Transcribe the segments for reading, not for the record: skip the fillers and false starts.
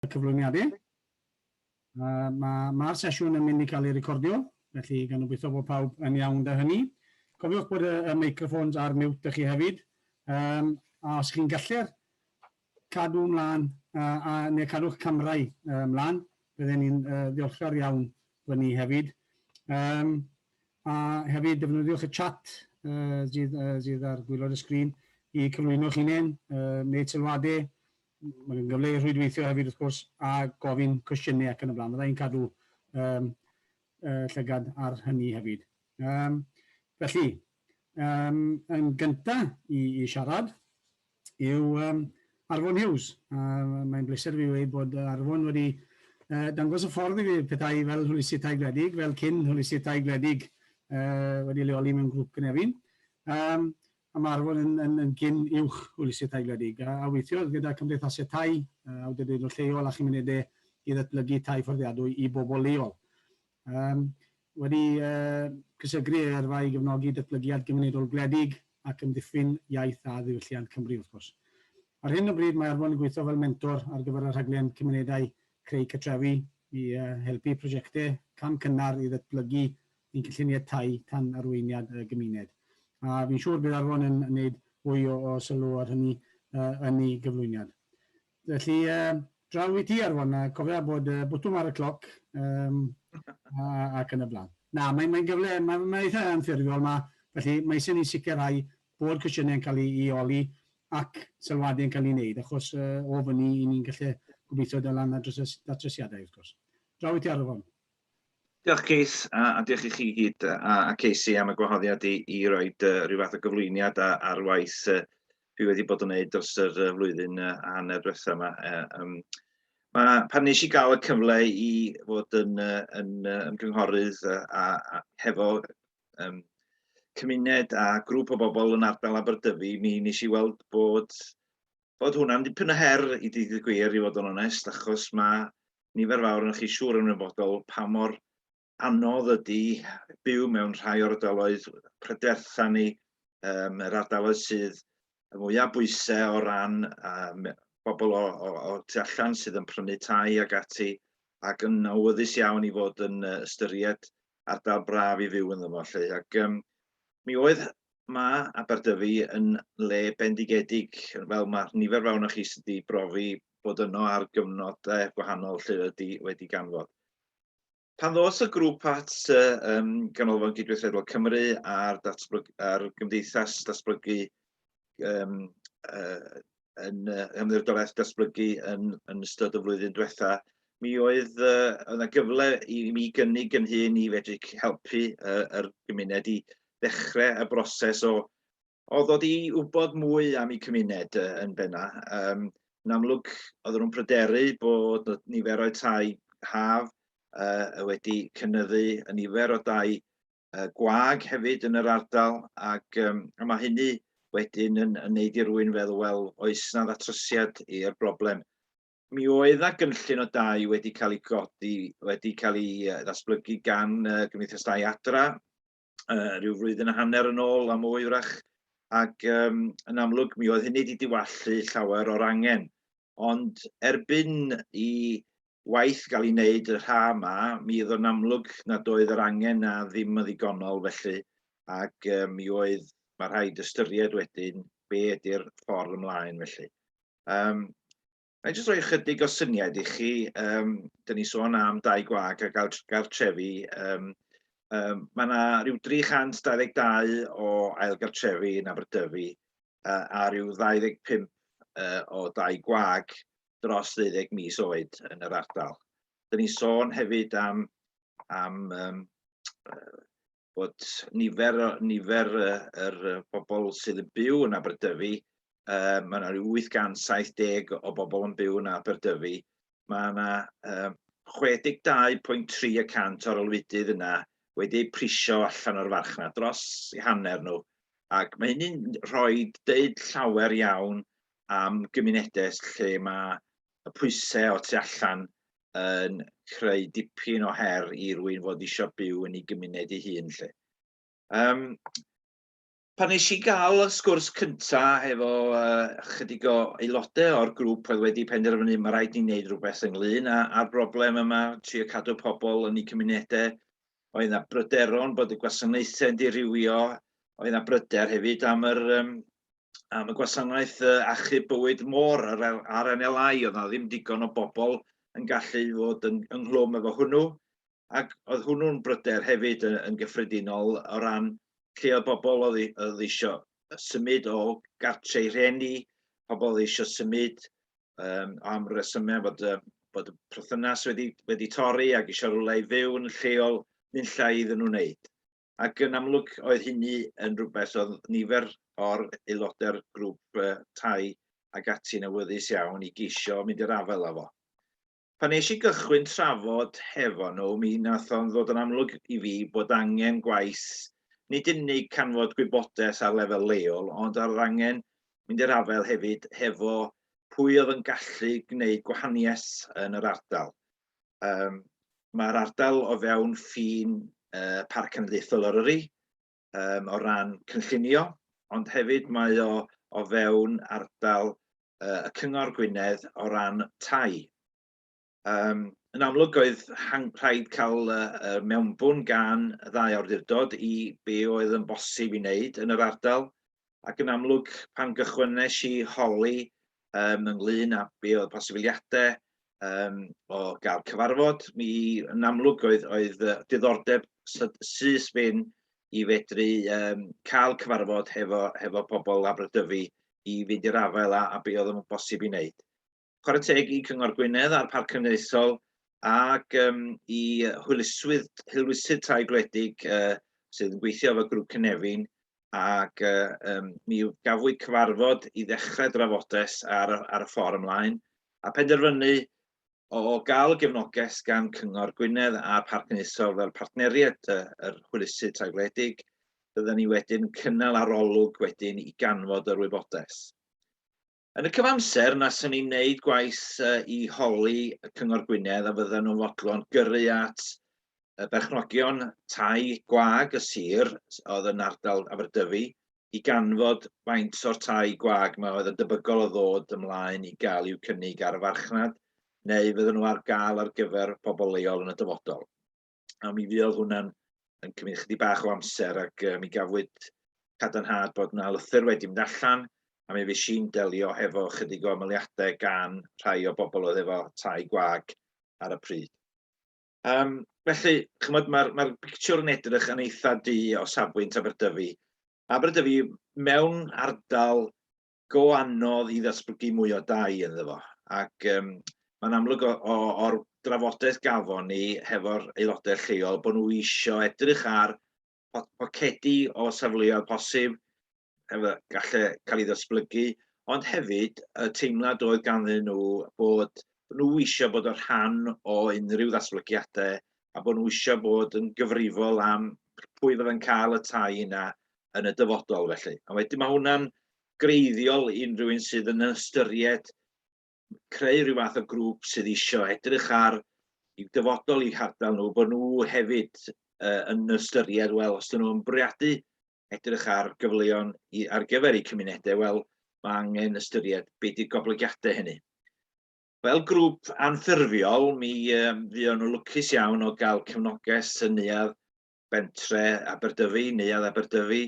y cyflwyniadau. Mae'r ma sesiwn yn mynd i cael ei recordio, felly gan obeithio bod pawb yn iawn da hynny. Cofiwch bod y, y microphones ar mute ydych chi hefyd. Um, a os chi'n gallu'r cadw ymlaen, a, neu cadw'ch camrau ymlaen, bydden ni'n ddiolchgar iawn fyny hefyd. Um, a hefyd defnyddiwch y chat sydd, sydd ar gwylod y sgrin i cyflwyno'ch hunain, wneud sylwadau, mae'n gyfle i rhwydweithio hefyd wrth gwrs, a gofyn cwestiynau ac yn y blaen. Byddai'n cadw um, llygad ar hynny hefyd. Um, felly, um, yn gyntaf i, i siarad yw um, Arfon Hughes. Uh, mae'n bleser fi wedi bod Arfon wedi dangos y ffordd i fi pethau fel hwylusydd tai gwledig, fel cyn hwylusydd tai gwledig wedi leoli mewn grŵp cynefin. Um, a mae Arfon yn, yn, yn gyn uwch hwylusydd tai gwledig, a, a weithiodd gyda cymdeithasau tai, awdurdodau lleol a chymunedau i ddatblygu tai fforddiadwy i bobl leol. Um, wedi uh, cysegru ei yrfa i gefnogi datblygiad gymunedol gwledig ac ymddiffyn iaith a ddiwylliant Cymru, wrth gwrs. Ar hyn o bryd mae Arfon yn gweithio fel mentor ar gyfer y rhaglen Cymunedau Creu Cartrefi i uh, helpu prosiectau cam cynnar i ddatblygu ein cynlluniau tai tan arweiniad y gymuned. A fi'n siŵr bydd Arfon yn gwneud fwy o, o sylw ar hynny uh, yn ei gyflwyniad. Felly, uh, draw i ti Arfon, a cofia bod uh, bwtwm ar y cloc um, a, ac yn y blaen. Na, mae'n mae gyfle, mae'n mae eitha anffurfiol, ma, felly mae eisiau ni sicrhau bod cwestiynau'n cael ei, ei oli ac sylwadau'n cael ei wneud, achos uh, o fyny i ni'n gallu gobeithio dal lan datrysiadau, wrth gwrs. Draw i ti Arfon. Diolch Keith, a, a diolch i chi gyd a, a Casey am y gwahoddiad i, i roi rhyw fath o gyflwyniad a, ar waith uh, dwi wedi bod yn gwneud dros yr uh, flwyddyn uh, a hanner diwetha yma. Uh, um, ma, pan nes i gael y cyfle i fod yn, uh, yn uh, ymgynghorydd uh, a, a hefo um, cymuned a grŵp o bobl yn ardal Aberdyfi, mi nes i weld bod bod hwnna'n dipyn o her i ddeud y gwir, i fod yn onest, achos mae nifer fawr yn chi siŵr yn ymwybodol pa mor anodd ydy byw mewn rhai o'r ardaloedd prydfertha ni, um, yr ardaloedd sydd y mwyaf bwysau o ran um, bobl o, o, o tu allan sydd yn prynu tai ac ati, ac yn awyddus iawn i fod yn ystyried ardal braf i fyw ynddo fo, 'lly. Ac um, mi oedd mae Aberdyfi yn le bendigedig, fel mae nifer fawr o chi sydd wedi brofi bod yno ar gyfnodau gwahanol lle wedi, wedi ganfod. Pan ddos y grŵp at um, Ganolfan Gydweithredol Cymru a'r, datblyg, a'r Gymdeithas Datblygu um, uh, yn uh, Ymddiriedolaeth Datblygu yn, yn ystod y flwyddyn diwetha, mi oedd uh, yna gyfle i mi gynnig yn hun i fedru helpu uh, yr gymuned i ddechrau y broses o, o ddod i wybod mwy am eu cymuned uh, yn benna. Um, yn amlwg, oedden nhw'n pryderu bod nifer o'i tai haf uh, wedi cynyddu y nifer o dai gwag hefyd yn yr ardal ac um, a mae hynny wedyn yn, yn neud i rwy'n feddwl, wel, oes na ddatrysiad i'r broblem. Mi oedd na gynllun o dai wedi cael ei godi, wedi cael ei ddatblygu gan Gymdeithas Dai Adra, rhyw flwyddyn a hanner yn ôl a mwy wrach, ac um, yn amlwg mi oedd hynny wedi diwallu llawer o'r angen. Ond erbyn i waith gael ei wneud y rha yma, mi oedd o'n amlwg nad oedd yr angen na ddim yn ddigonol felly, ac um, mi oedd, mae rhaid ystyried wedyn be ydy'r ffordd ymlaen felly. Um, Na i jyst rhoi ychydig o syniad i chi. Um, dyn ni sôn am dai gwag a gartrefi. Um, um, mae yna rhyw 322 o ailgartrefi yn Aberdyfi uh, a rhyw 25 uh, o dai gwag dros 12 mis oed yn yr ardal. Dyn ni'n sôn hefyd am, am um, bod nifer, nifer yr bobl sydd yn byw yn Aberdyfi, uh, mae yna rhyw 870 o bobl yn byw yn Aberdyfi, mae yna uh, 62.3 y cant o'r aelwydydd yna wedi eu prisio allan o'r farchnad, dros i hanner nhw. Ac mae hynny'n rhoi deud llawer iawn am gymunedau lle mae y pwysau o tu allan yn creu dipyn o her i rywun fod eisiau byw yn ei gymuned ei hun. Lle. Um, Pan nes i gael y sgwrs cynta hefo chydig o aelodau o'r grŵp oedd wedi penderfynu mae rhaid ni wneud rhywbeth ynglyn â'r broblem yma, trio cadw pobl yn eu cymunedau, oedd yna bryderon bod y gwasanaethau'n dirywio, oedd yna bryder hefyd am yr, um, am y gwasanaeth achub bywyd môr, yr RNLI, oedd yna ddim digon o bobl yn gallu fod yn, ynghlwm efo hwnnw. Ac oedd hwnnw'n bryder hefyd yn, yn gyffredinol o ran lle oedd bobl oedd, oedd eisiau symud o gartre i rhieni, pobl oedd eisiau symud am resymau bod, bod y perthynas wedi, wedi torri ac eisiau rhywle i fyw yn lleol, nunlla iddyn nhw wneud. Ac yn amlwg oedd hynny yn rhywbeth oedd nifer o'r aelodau'r grŵp tai ac ati'n awyddus iawn i geisio mynd i'r afael â fo. Pan nes i gychwyn trafod hefo nhw, mi nath o'n ddod yn amlwg i fi bod angen gwaith, nid unig canfod gwybodaeth ar lefel leol, ond ar yr angen mynd i'r afael hefyd hefo pwy oedd yn gallu gwneud gwahaniaeth yn yr ardal. Um, Mae'r ardal o fewn ffin Parc Cenedlaethol Eryri um, o ran cynllunio, ond hefyd mae o o fewn ardal y Cyngor Gwynedd o ran tai. Um, yn amlwg oedd rhaid cael uh, mewnbwn gan y ddau awdurdod i be oedd yn bosib i wneud yn yr ardal, ac yn amlwg pan gychwynnes i holi um, ynglyn â be oedd posibiliadau um, o gael cyfarfod, mi yn amlwg oedd, oedd diddordeb syth bin i fedru um, cael cyfarfod hefo, hefo pobl Aberdyfi i fynd i'r afael â, a be oedd yn bosib i wneud. Chwarae teg i Cyngor Gwynedd a'r Parc Cenedlaethol ac um, i hwyluswydd, hwylusydd tai gwledig sydd yn gweithio efo grŵp Cynefin ac um, mi gafwyd cyfarfod i ddechrau drafodaeth ar, ar y ffordd ymlaen a penderfynu o gael y gefnogaeth gan Cyngor Gwynedd a'r Parc Cenedlaethol fel partneriaid yr hwylusydd tai gwledig, bydden ni wedyn cynnal arolwg wedyn i ganfod yr wybodaeth. Yn y cyfamser, nathon ni wneud gwaith i holi y Cyngor Gwynedd a fydden nhw'n fodlon gyrru at y berchnogion tai gwag y sir oedd yn ardal Aberdyfi i ganfod faint o'r tai gwag 'ma oedd yn debygol o ddod ymlaen i gael i'w cynnig ar y farchnad, neu fydden nhw ar gael ar gyfer pobl leol yn y dyfodol. A mi fuodd hwnna'n yn cymryd chydig bach o amser ac mi gafwyd cadarnhad bod yna lythyr wedi mynd allan a mi fues i'n delio hefo chydig o ymholiadau gan rhai o bobl oedd efo tai gwag ar y pryd. Um, felly, chymod, mae'r mae pictiwr yn edrych yn eitha du o safbwynt Aberdyfi. Aberdyfi mewn ardal go anodd i ddatblygu mwy o dai ynddo fo. Ac um, mae'n amlwg o'r drafodaeth gafon ni hefo'r aelodau lleol bod nhw eisiau edrych ar pocedi o safleoedd posib efo gallu cael ei ddatblygu, ond hefyd y teimlad oedd ganddyn nhw bod nhw eisiau bod yn rhan o unrhyw ddatblygiadau a bod nhw eisiau bod yn gyfrifol am pwy fydd yn cael y tai yna yn y dyfodol felly. A wedyn mae hwnna'n greiddiol i unrhyw un sydd yn ystyried creu rhyw fath o grŵp sydd eisiau edrych ar i'w dyfodol i'w hardal nhw, bod nhw hefyd yn ystyried, wel, os dyn nhw'n bwriadu edrych ar gyfleon i, ar gyfer eu cymunedau, wel, mae angen ystyried be di'r goblygiadau hynny. Fel grŵp anffurfiol, mi um, fuon nhw lwcus iawn o gael cefnogaeth yn neuadd bentre Aberdyfi, neuadd Aberdyfi.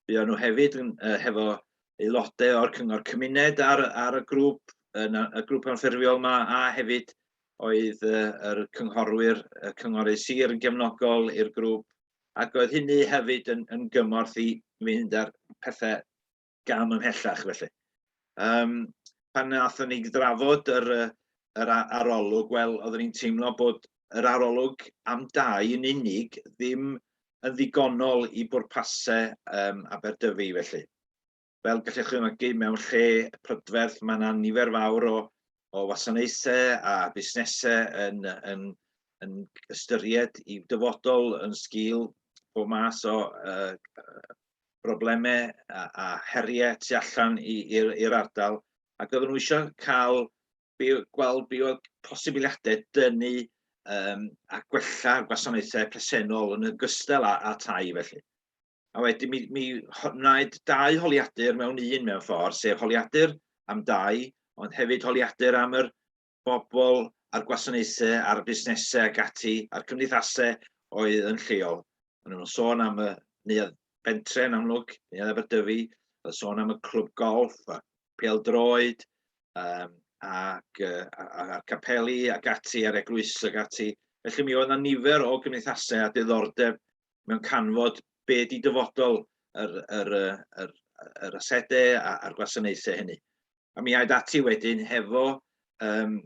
Fuon nhw hefyd yn, hefo aelodau o'r cyngor cymuned ar, ar y grŵp, yn y grŵp anffurfiol yma, a hefyd oedd yr cynghorwyr, y cynghorydd sir yn gefnogol i'r grŵp, ac oedd hynny hefyd yn, yn gymorth i fynd â'r pethau gam ymhellach felly. Um, pan nathon ni drafod yr, yr arolwg, wel, oeddwn ni'n teimlo bod yr arolwg am dai yn unig ddim yn ddigonol i bwrpasau um, Aberdyfi felly. Fel gallech chi ymygu, mewn lle prydferth mae yna nifer fawr o, o wasanaethau a busnesau yn, yn, yn ystyried i dyfodol yn sgil bob mas o broblemau a, a heriau tu allan i'r ardal, ac oedden nhw eisiau cael be, gweld be oedd posibiliadau dynnu um, a gwella gwasanaethau presennol yn ogystal â, â tai felly. A wedyn mi, mi wnaed dau holiadur mewn un mewn ffordd, sef holiadur am dai, ond hefyd holiadur am yr bobl a'r gwasanaethau a'r busnesau ac ati a'r cymdeithasau oedd yn lleol. Maen nhw'n sôn am y neuadd bentre yn amlwg, neuadd Aberdyfi, oedd sôn am y clwb golff a pêl-droed, um, ac, a'r capeli ac ati, a'r eglwys ac ati. Felly mi oedd yna nifer o gymdeithasau a diddordeb mewn canfod be di dyfodol yr, yr, yr, yr, yr asedau a'r gwasanaethau hynny. A mi aed ati wedyn hefo um,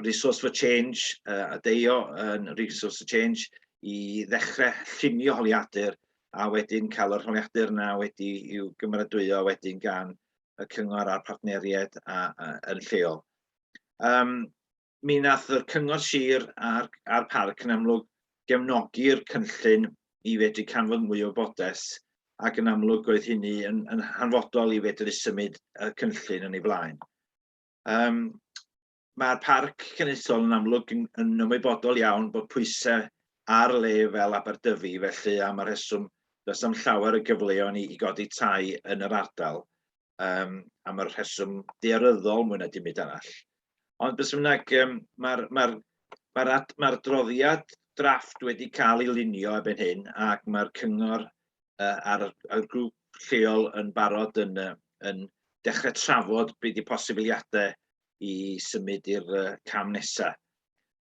Resource for Change, a deio yn Resource for Change, i ddechrau llunio holiadur a wedyn cael yr holiadur yna wedi i'w gymeradwyo wedyn gan y cyngor a'r partneriaid a, a, yn lleol. Um, mi nath y cyngor sir a'r, a'r parc yn amlwg gefnogi'r cynllun i fedru canfod mwy o wybodaeth ac yn amlwg oedd hynny yn, yn hanfodol i fedru symud y cynllun yn ei flaen. Um, Mae'r Parc Cenedlaethol yn amlwg yn, yn ymwybodol iawn bod pwysau ar le fel Aberdyfi, felly am y rheswm does am llawer o gyfleon i, i godi tai yn yr ardal, um, am y rheswm daearyddol mwy na dim byd arall. Ond beth bynnag, um, mae'r mae mae ad, mae adroddiad drafft wedi cael ei lunio erbyn hyn ac mae'r cyngor uh, a'r, a'r grŵp lleol yn barod yn, uh, yn dechrau trafod beth di posibiliadau i symud i'r uh, cam nesaf.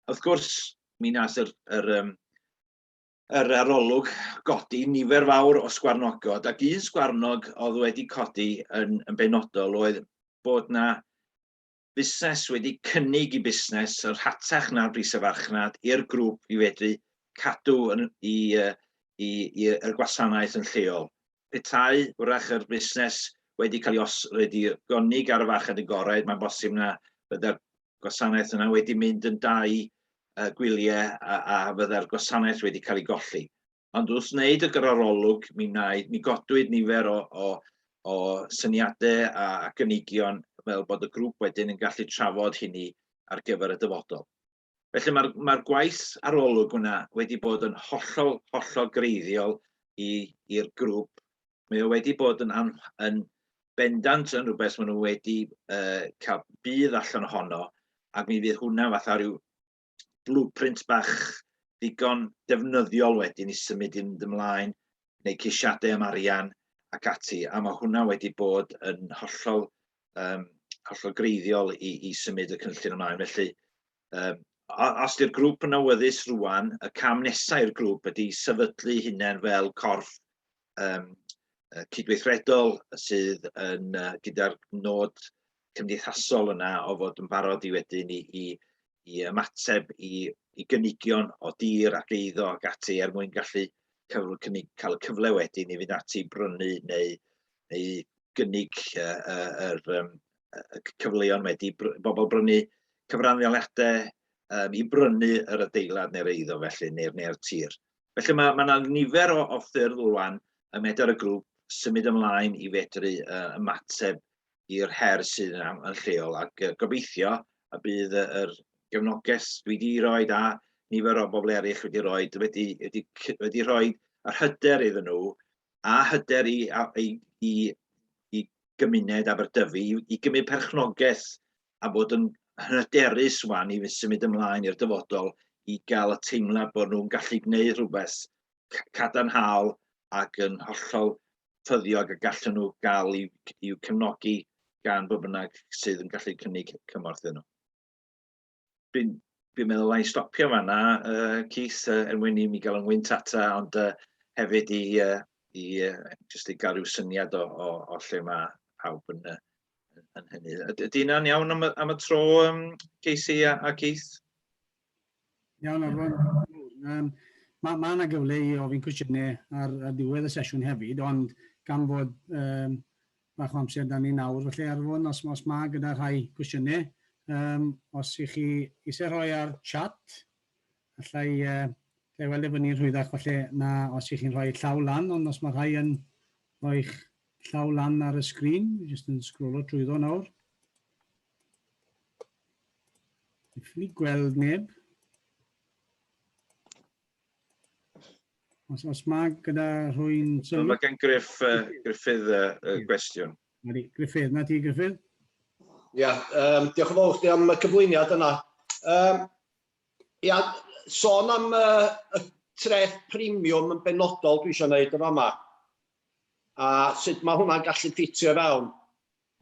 Wrth gwrs, mi nas yr, yr, um, yr arolwg godi nifer fawr o sgwarnogod, ac un sgwarnog oedd wedi codi yn, yn benodol oedd bod na busnes wedi cynnig i busnes yr rhatach na'r bris y farchnad i'r grŵp i fedru cadw yn, i, i, i, yr gwasanaeth yn lleol. Petai, wrach, yr busnes wedi cael ei os, wedi gynnig ar y farchnad agored, mae'n bosib na fydda'r gwasanaeth yna wedi mynd yn dau gwyliau a, a fydda'r gwasanaeth wedi cael ei golli. Ond wrth wneud y arolwg, mi, wnaed, mi godwyd nifer o, o, o syniadau a, a gynigion fel bod y grŵp wedyn yn gallu trafod hynny ar gyfer y dyfodol. Felly mae'r mae gwaith arolwg hwnna wedi bod yn hollol, hollol greiddiol i'r grŵp. Mae o wedi bod yn, an, yn bendant yn rhywbeth maen nhw wedi uh, cael budd allan ohono, ac mi fydd hwnna fatha rhyw blueprint bach ddigon defnyddiol wedyn i symud i fynd ymlaen, neu ceisiadau am arian ac ati, a mae hwnna wedi bod yn hollol, um, hollol greiddiol i, i symud y cynllun ymlaen. Felly, um, os di'r grŵp yn awyddus rwan, y cam nesaf i'r grŵp ydy sefydlu hunain fel corff um, cydweithredol sydd yn uh, gyda'r nod cymdeithasol yna o fod yn barod i wedyn i, i, i ymateb i, i gynigion o dir ac eiddo ac ati er mwyn gallu cael, cynnig, cael y cyfle wedyn i fynd ati i brynu neu, neu gynnig uh, uh, yr, um, y cyfleon wedi bobl brynu cyfraniadau um, i brynu yr adeilad neu'r eiddo felly neu'r neu tir. Felly mae yna ma nifer o, o ffyrdd rwan y medr y grŵp symud ymlaen i fedru uh, ymateb i'r her sydd yn, yn lleol ac uh, gobeithio y bydd yr gefnogaeth dwi wedi rhoi a nifer o bobl eraill wedi rhoi wedi, wedi, wedi rhoi yr hyder iddyn nhw a hyder i, i, i, i gymuned Aberdyfi i, i gymryd perchnogaeth a bod yn hyderus wan i symud ymlaen i'r dyfodol i gael y teimlad bod nhw'n gallu gwneud rhywbeth cadarnhaol ac yn hollol ffyddiog y gallen nhw gael i'w, i'w cefnogi gan bwy bynnag sydd yn gallu cynnig cymorth iddyn nhw. Dwi'n dwi meddwl na i stopio fanna, uh, Keith, uh, er mwyn i mi gael yng ngwynt ata, ond uh, hefyd i, uh, i uh, just i gael rhyw syniad o, o, o lle mae pawb yn, uh, yn hynny. Ydy hynna'n iawn am y, am y tro, um, Casey a, a Keith? Iawn, Arfon. Um, mae ma yna gyfle i ofyn cwestiynau ar, ar diwedd y sesiwn hefyd, ond gan fod um, bach o amser dan ni nawr, felly Arfon, os, os mae gyda rhai cwestiynau, um, os ych chi eisiau rhoi ar chat, allai, uh, allai weld e fyny'n rhwyddach falle na os ych chi'n rhoi llaw lan, ond os mae rhai yn rhoi'ch llaw lan ar y sgrin, jyst yn sgrolo trwyddo nawr. Ni ffili gweld neb. Os mae gyda rhywun sylw? Mae gen Griff, Griffith gwestiwn. Ydy, Griffith, na ti Griffith? Ia, diolch yn fawr chdi am y cyflwyniad yna. Ia, sôn am y treth premiwm yn benodol dwi eisiau gwneud yn fama. A sut mae hwnna'n gallu ffitio fewn.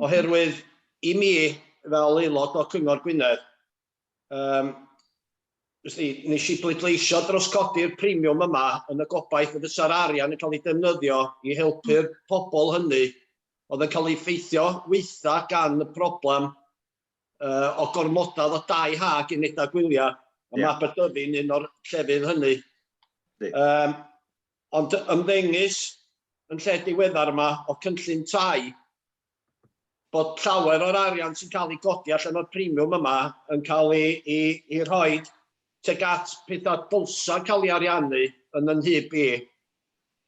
Oherwydd i mi, fel aelod o Cyngor Gwynedd, wsti, nes i bleidleisio dros codi'r premiwm yma yn y gobaith y fysa'r arian yn cael ei defnyddio i helpu'r pobl hynny oedd yn cael ei effeithio weitha gan y broblem o gormodedd o dai ha ac unedau gwyliau, a mae Aberdyfi'n un o'r llefydd hynny. Ond ymddengys yn lle diweddar yma o cynllun tai bod llawer o'r arian sy'n cael ei godi allan o'r premiwm yma yn cael ei, ei, ei rhoi tuag at pethau dylsa cael ei ariannu yn yn nhyb i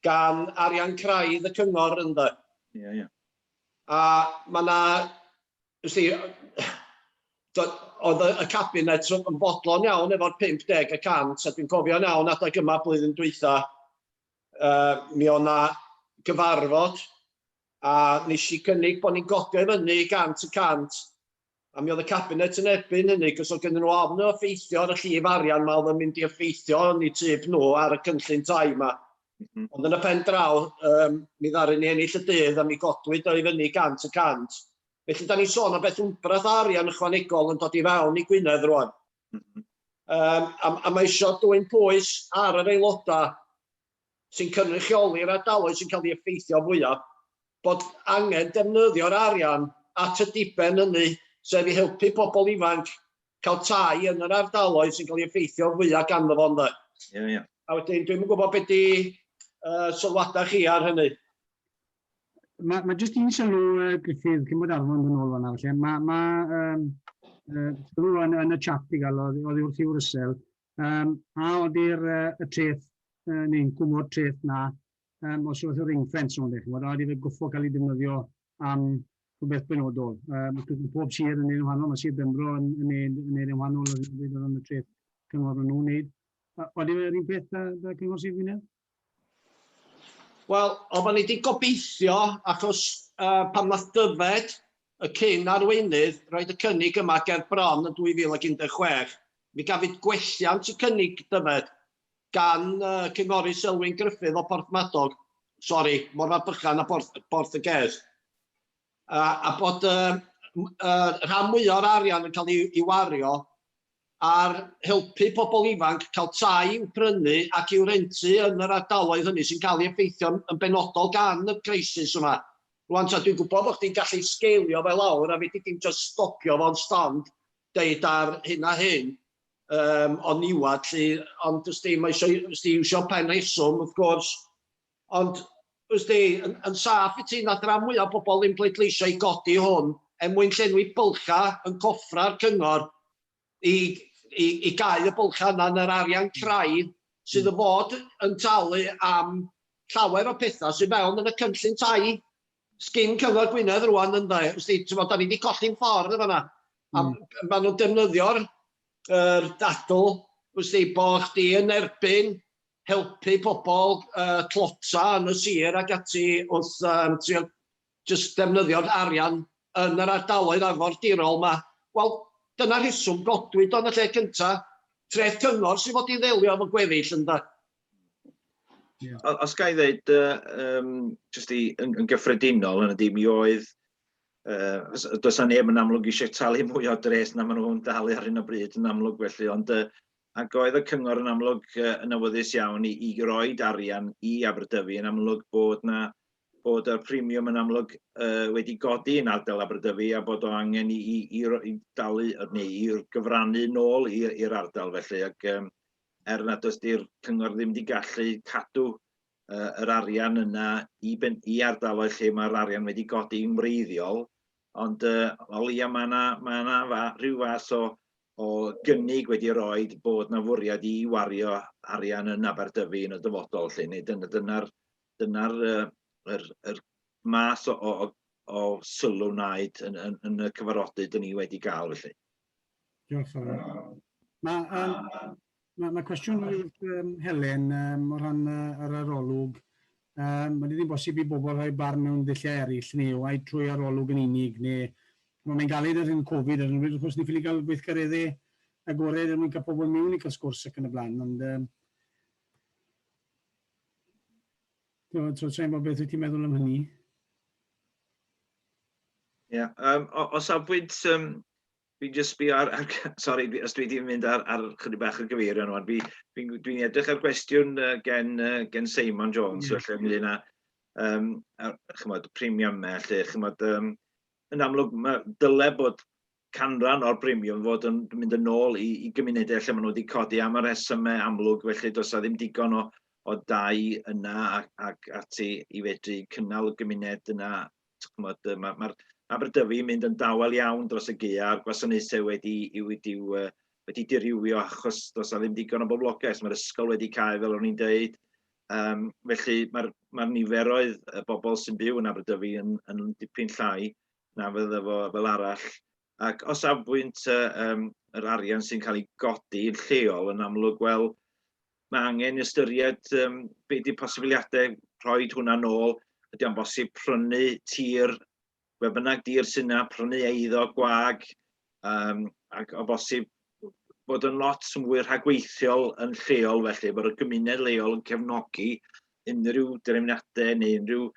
gan arian craidd y cyngor ynddo. Ie, ie. A mae yna, wsti, oedd y cabinet yn fodlon iawn efo'r 50 y cant, a dwi'n cofio'n iawn adeg yma blwyddyn dwytha, mi oedd 'na gyfarfod a nes i gynnig bod ni'n godi o i fyny i 100%, a mi oedd y cabinet yn erbyn hynny, cos oedd gennyn nhw ofn o effeithio ar y llif arian 'ma oedd yn mynd i effeithio yn eu tyb nhw ar y cynllun tai 'ma. Ond yn y pen draw, mi ddaru ni ennill y dydd a mi godwyd o i fyny 100%. Felly, da ni'n sôn am beth wmbrath o arian ychwanegol yn dod i fewn i Gwynedd rwan. A mae eisiau dwyn pwys ar yr aelodau sy'n cynrychioli'r ardaloedd sy'n cael ei effeithio fwyaf, bod angen defnyddio'r arian at y diben hynny, sef i helpu pobl ifanc cael tai yn yr ardaloedd sy'n cael ei effeithio fwyaf ganddo fo, ynde. Ie, ie. A wedyn, dwi'm yn gwybod be di sylwadau chi ar hynny. Mae jyst un sylw, Gruffydd, cyn bod Arfon yn ôl fan'na, felly. Mae ma, sylw yn y chat i gael oddi wrth Hugh Russell. A oeddi'r y treth, neu incwm o'r treth na, os oedd y ring fence o'n chimod, a oedd fe gwffo cael ei defnyddio am rhywbeth benodol. Wrth gwrs, mae pob sir yn neud yn wahanol, mae Sir Benfro yn neud yn wahanol ar hyn o bryd o ran y treth cyngor o'n nhw'n neud. Oeddi fe'r un peth da Cyngor Sir Gwynedd? Wel, oedden ni wedi gobeithio, achos pan nath Dyfed, y cyn arweinydd, roed y cynnig yma ger bron yn 2016, mi gafwyd gwelliant y cynnig Dyfed gan Cynghorydd Selwyn Gruffydd o Porthmadog, sori, Morfa Bychan a Porth, Porth y Gez, a bod rhan mwyaf o'r arian yn cael ei wario ar helpu pobl ifanc cael tai i'w prynu ac i'w rentu yn yr ardaloedd hynny sy'n cael ei effeithio yn benodol gan y crisis yma. Rwan ta, dwi'n gwybod bod chdi'n gallu sgeilio fe lawr a fedri di'm jyst stopio fo'n stond deud ar hyn a hyn o niwad 'lly, ond wsti, mae eisiau wsti iwsio pen rheswm wrth gwrs, ond wsti, yn saff i ti, nath ran mwyaf o bobl ddim pleidleisio i godi hwn er mwyn llenwi bylchau yn coffra'r cyngor i gau y bylchau yna yn yr arian craidd sydd yn fod yn talu am llawer o pethau sydd fewn yn y cynllun tai sgin Cyngor Gwynedd rwan ynde. Wsti, ti'n da ni wedi colli'n ffordd yn fanna. A maen nhw'n defnyddio'r er dadl, wsti, bo chdi yn erbyn helpu pobl tlota yn y sir ac ati wrth trio jyst defnyddio'r arian yn yr ardaloedd arfordirol 'ma. Wel, dyna'r rheswm godwyd o yn y lle cynta. Treth cyngor sydd fod i ddelio efo gweddill ynde. Yeah. Os ga i ddeud, jyst yn gyffredinol, yn y dim, mi oedd, does 'na neb yn amlwg eisiau talu mwy o dres na maen nhw'n dalu ar hyn o bryd yn amlwg felly, ond ac oedd y cyngor yn amlwg yn awyddus iawn i roed arian i Aberdyfi, yn amlwg bod na bod y premiwm yn amlwg wedi godi yn ardal Aberdyfi a bod o angen i dalu neu i gyfrannu nôl i'r ardal felly, ac er nad oes di'r cyngor ddim wedi gallu cadw yr arian yna i ardaloedd lle mae'r arian wedi godi'n wreiddiol, ond o leia mae yna ma na rhyw fath o gynnig wedi roed bod na fwriad i wario arian yn Aberdyfi yn y dyfodol, lle neu dyna'r dyna yr, yr math o sylw wnaed yn y cyfarfodydd dyn ni wedi gael felly. Diolch yn fawr. Mae Mae ma cwestiwn wrth Helen o ran yr arolwg. Mae ddim bosib i bobl rhoi barn mewn dulliau eraill neu ai trwy arolwg yn unig neu mae'n galed ar hyn Covid ar hyn o bryd, wrth gwrs ni ffili gael gweithgareddau agored er mwyn cael pobl mewn i cael sgwrs ac yn y blaen, ond so, sa'n gwybod beth wyt ti'n meddwl am hynny? Ie, yeah, o safbwynt, fi'n just sbio ar sorry, os dwi wedi mynd ar chydig bach o gyfeirio nhw, dwi edrych ar gwestiwn gen Seimon Jones, felly ynglyn â ar, chymod, premiumau, lle, chymod, yn amlwg, dyle bod canran o'r premium fod yn mynd yn ôl i gymunedau lle maen nhw wedi codi am y rhesymau amlwg, felly does 'na ddim digon o dai yna ac ati i fedru cynnal y gymuned yna. Chymod, ma Aberdyfi yn mynd yn dawel iawn dros y gaea, a'r gwasanaethau wedi dirywio achos does 'na ddim digon o boblogaeth. Mae'r ysgol wedi cau, fel o'n i'n deud. Felly mae'r ma niferoedd y bobl sy'n byw yn Aberdyfi yn dipyn llai na fydde fo fel arall. Ac o safbwynt yr arian sy'n cael ei godi yn lleol, yn amlwg, wel, mae angen ystyried be 'di posibiliadau rhoi hwnna nôl. Ydy o'n bosib prynu tir, be bynnag dir sy'n yna, prynu eiddo gwag, ac o bosib bod yn lot mwy rhagweithiol yn lleol felly, bod y gymuned leol yn cefnogi unrhyw drefniadau neu unrhyw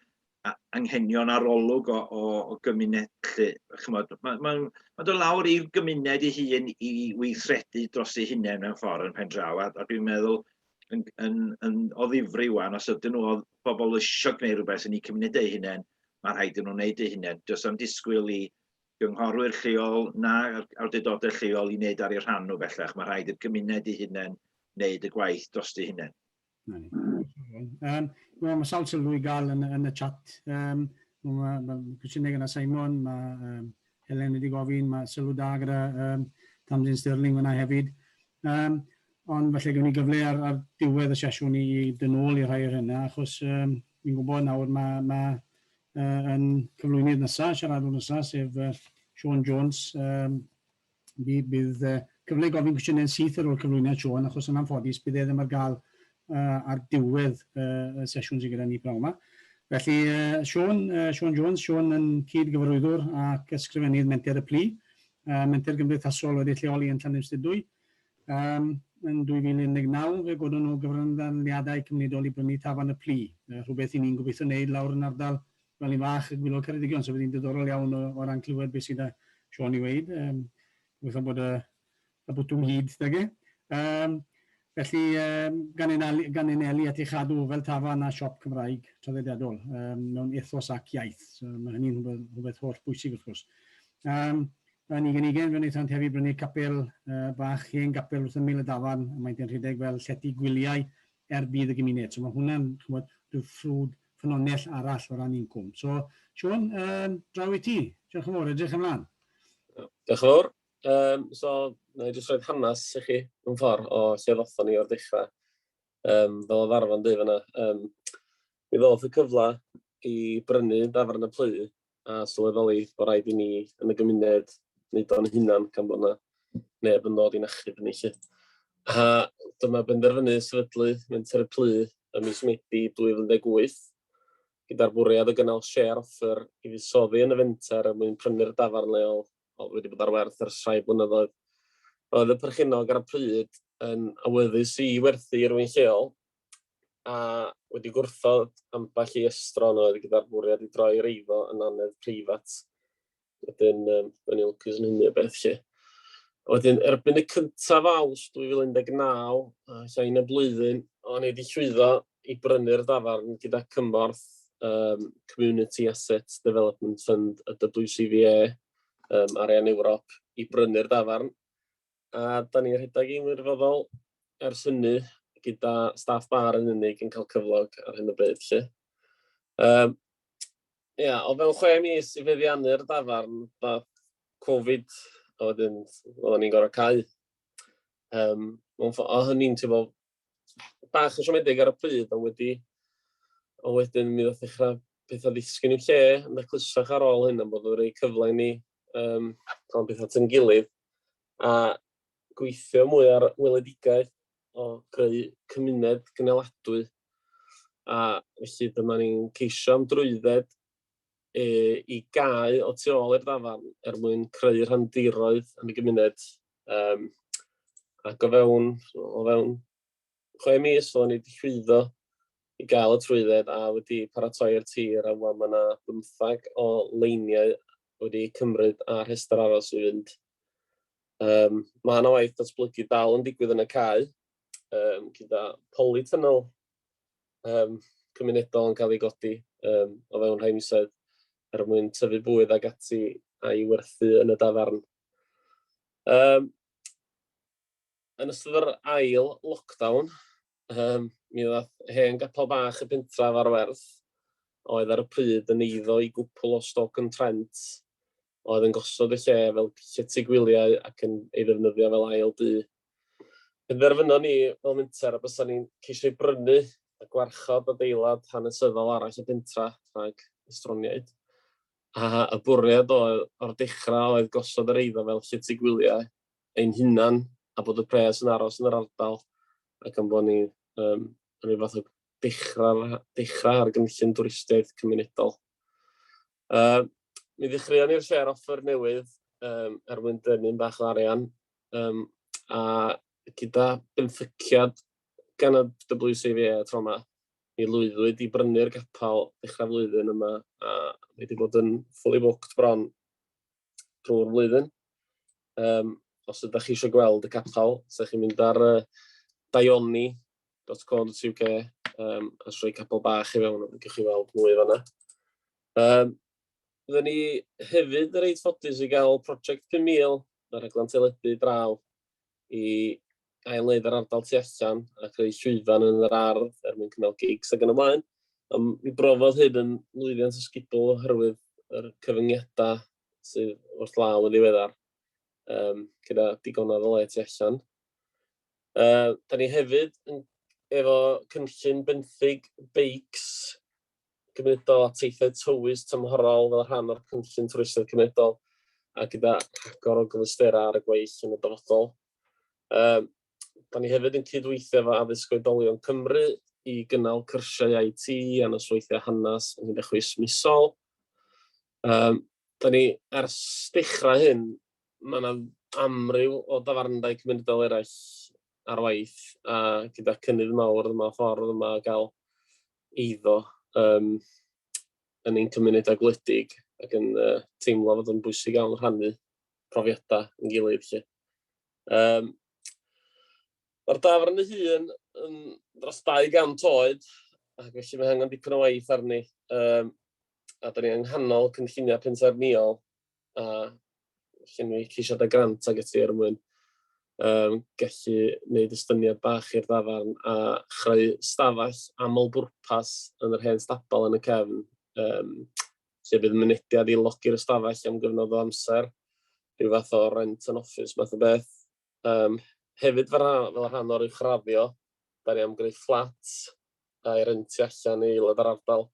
anghenion arolwg o gymuned lle. Chymod, ma dod lawr i'r gymuned ei hun i weithredu dros ei hunain mewn ffordd yn pen draw, a dwi'n meddwl yn o ddifri wan, os ydyn nhw o bobl eisiau gwneud rhywbeth yn eu cymuned eu hunain, mae rhaid iddyn nhw wneud eu hunain. Does am disgwyl i gynghorwyr lleol na awdurdodau lleol i wneud ar eu rhan nhw bellach. Mae rhaid i'r gymuned ei hunain wneud y gwaith dros ei hunain. Mae sawl sylw i gael yn y chat. Mae cwestiynau gyda Simon, mae Helen wedi gofyn, mae sylw da gyda Tamsin Stirling fyna hefyd. Ond falle gewn ni gyfle ar diwedd y sesiwn i dyn ôl i rhai o'r hynna, achos fi'n gwybod nawr mae yn cyflwynydd nesaf, siaradwr nesaf, sef Siôn Jones, bydd cyfle i gofyn cwestiynau'n syth ar ôl cyflwyniad Siôn, achos yn anffodus bydd e ddim ar gael ar diwedd y sesiwn sydd gyda ni pnawn yma. Felly, Siôn, Siôn Jones, Siôn yn cyd-gyfarwyddwr ac ysgrifennydd Menter y Plu, menter gymdeithasol wedi lleoli yn Llanymstudwy. Yn 2019, fe godon nhw gyfranddaliadau cymunedol i brynu Tafarn y Plu, rhywbeth i ni'n gobeithio wneud lawr yn ardal Felin Fach y Gwylog Ceredigion, so bydd hi'n diddorol iawn o ran clywed beth sydd â Siôn i weud. Gobeithio bod y bwtwm hyd 'dag e. Felly, gan anelu at ei chadw fel tafarn a siop Cymraeg traddodiadol mewn ethos ac iaith. So, mae hynny'n rhywbeth holl bwysig wrth gwrs. Yn 2020, fe wnaethant hefyd brynu capel bach, hen gapel wrth ymyl y dafarn, a maent yn rhedeg fel llety gwyliau er budd y gymuned. So mae hwnna'n, chymod, rhyw ffrwd ffynonell arall o ran incwm. So, Siôn, draw i ti. Diolch yn fawr, edrych ymlaen. Diolch yn fawr. So, na i jyst rhoi hanes i chi mewn ffordd o lle ddothon ni o'r dechrau. Fel oedd Arfon dweud fan'na, mi ddoth y cyfle i brynu dafarn y Plu a sylweddoli bod rhaid i ni yn y gymuned wneud o'n hunan gan bod yna neb yn dod i'n achub ni 'lly. A dyma benderfynu sefydlu Menter y Plu ym mis Medi 2018 gyda'r bwriad o gynnal share offer i fuddsoddi yn y fenter er mwyn prynu'r dafarn leol oedd wedi bod ar werth ers rhai blynyddoedd. Roedd y perchennog ar y pryd yn awyddus i werthu i rywun lleol a wedi gwrthod ambell i estron oedd gyda'r bwriad i droi'r eiddo yn annedd preifat. Wedyn, o'n i'n lwcus yn hynny o beth 'lly. Wedyn, erbyn y cyntaf Awst 2019, a llai na blwyddyn, o'n i wedi llwyddo i brynu'r dafarn gyda cymorth Community Asset Development Fund y WCVA, Arian Ewrop, i brynu'r dafarn. A da ni'n rhedeg hi'n wirfoddol ers hynny gyda staff bar yn unig yn cael cyflog ar hyn o bryd 'lly. Ia, o fewn 6 mis i feddiannu'r dafarn, dath Covid, a wedyn oedden ni'n gorfod cau. O hynny'n teimlo bach yn siomedig ar y pryd, ond wedyn mi ddoth ddechrau pethau ddisgyn i'w lle yn daclusach ar ôl hyn, am bod o'n rhoi cyfle i ni cael pethau at ein gilydd a gweithio mwy ar weledigaeth. o greu cymuned gyneladwy. A felly dyma ni'n ceisio am drwydded i gau o tu ôl i'r dafarn er mwyn creu rhandiroedd yn y gymuned. Ac o fewn 6 mis oedden ni wedi llwyddo i gael y trwydded a wedi paratoi'r tir, a wan mae yna 15 o leiniau wedi cymryd a rhestr aros i fynd. Mae yna waith datblygu dal yn digwydd yn y cae, gyda polytunnel cymunedol yn cael ei godi o fewn rhai misoedd er mwyn tyfu bwyd ag ati a'i werthu yn y dafarn. Yn ystod yr ail lockdown, mi ddath hen gapel bach y pentref ar werth, oedd ar y pryd yn eiddo i gwpl o Stoke-on-Trent, oedd yn gosod y lle fel llety gwyliau ac yn ei ddefnyddio fel ail dŷ. Penderfynon ni fel menter y bysa ni'n ceisio ei brynu a gwarchod adeilad hanesyddol arall y pentra rhag estroniaid. A y bwriad oedd o'r dechrau oedd gosod yr eiddo fel llety gwyliau ein hunan a bod y pres yn aros yn yr ardal ac yn bod ni yn rhyw fath o dechrau ar gynllun twristiaeth cymunedol. Mi ddechreuon ni'r share offer newydd er mwyn denu bach o arian a gyda benthyciad gan y WCVA tro yma, mi lwyddwyd i brynu'r gapel dechrau flwyddyn yma a mae wedi bod yn fully booked bron drwy'r flwyddyn. Os ydych chi eisiau gweld y capel, so chi'n mynd ar daioni.co.uk a rhoi "capel bach" i fewn, gewch chi weld mwy fanna. Byddwn ni hefyd yn reit ffodus i gael prosiect 5,000 ar rhaglen teledu draw i ail-wneud yr ardal tu allan a creu llwyfan yn yr ardd er mwyn cynnal gigs ac yn y blaen. Mi brofodd hyn yn lwyddiant ysgubol oherwydd yr cyfyngiadau sydd wrth law yn ddiweddar, gyda digonedd o le tu allan. Da ni hefyd efo cynllun benthyg beics cymunedol a teithiau tywys tymhorol fel rhan o'r cynllun twristiaeth cymunedol a gyda rhagor o gyfleusterau ar y gweill yn y dyfodol. Da ni hefyd yn cydweithio efo Addysg Oedolion Cymru i gynnal cyrsiau IT a nosweithiau hanes ynghyd â chwis misol. Da ni ers dechrau hyn, mae yna amryw o dafarndai cymunedol eraill ar waith a gyda cynnydd mawr yma ffordd yma o gael eiddo yn ein cymunedau gwledig ac yn teimlo fod yn bwysig iawn rhannu profiadau yn gilydd, 'lly. Mae'r dafarn ei hun yn dros 200 oed, ac felly mae angen dipyn o waith arni. A da ni yng nghanol cynlluniau pensaernïol a llenwi ceisiadau grant ag ati er mwyn gallu gwneud estyniad bach i'r dafarn a chreu stafell aml bwrpas yn yr hen stabal yn y cefn, lle bydd mynediad i logi'r ystafell am gyfnod o amser, rhyw fath o rent an office math o beth. Hefyd fel rhan o'r uwchraddio, da ni am greu fflat a'i rentio allan i aelod yr ardal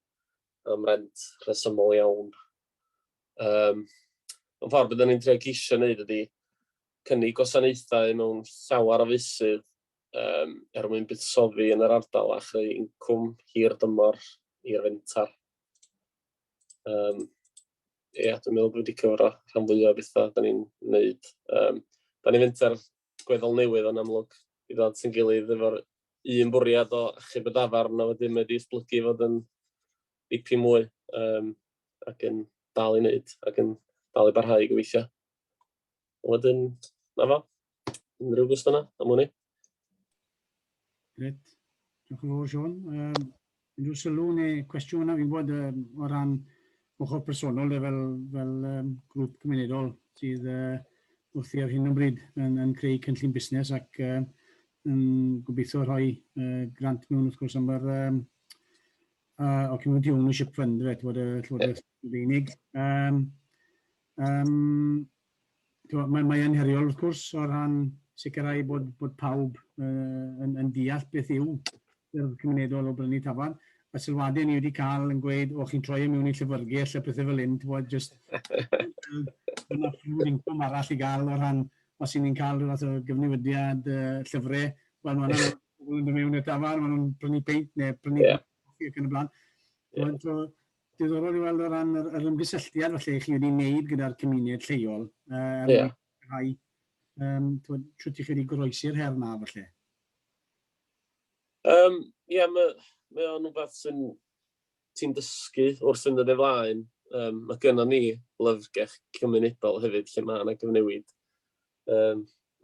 am rent rhesymol iawn. Yn ffordd byddwn ni'n trio ceisio wneud ydy cynnig gwasanaethau mewn llawer o feysydd er mwyn buddsoddi yn yr ardal a chreu incwm hir dymor i'r fenter. Ia, dwi'n meddwl bod wedi cyfro rhan fwyaf o bethau da ni'n wneud. Da ni'n fenter gweddol newydd yn amlwg i ddod at ein gilydd efo'r un bwriad o achub y dafarn, a wedyn mae wedi esblygu i fod yn dipyn mwy ac yn dal i wneud ac yn dal i barhau i gobeithio. Wedyn, na fo, unrhyw gwestiynau am hwnni? Grêt. Diolch yn fawr, Siôn. Unrhyw sylw neu cwestiwn yna? Fi'n gwybod o ran ochr personol fel grŵp cymunedol sydd wrthi ar hyn o bryd yn creu cynllun busnes ac yn gobeithio rhoi grant mewn wrth gwrs am yr o Community Ownership Fund, fe, bod y Llywodraeth Brydeinig. Mae yn heriol wrth gwrs o ran sicrhau bod pawb yn deall beth yw ffyrdd cymunedol o brynu tafarn. Y sylwadau ni wedi cael yn gweud, "O, chi'n troi e mewn i llyfrgell" a pethau fel hyn, ti'n bod, just yna ffrwd incwm arall i gael o ran os y'n ni'n cael rhyw fath o gyfnewidiad llyfrau. Wel, mae'n pobl yn dod mewn i'r dafarn, maen nhw'n prynu peint neu prynu coffi ac yn y blaen. Yeah. So, diddorol i weld o ran yr ymgysylltiad felly chi wedi wneud gyda'r cymuned lleol. Rhai, sut i chi wedi goroesi'r her na felly? Ie, yeah, mae ma o'n rhywbeth sy'n ti'n dysgu wrth fynd yn ei flaen. Mae gynnon ni lyfrgell cymunedol hefyd lle mae yna gyfnewid.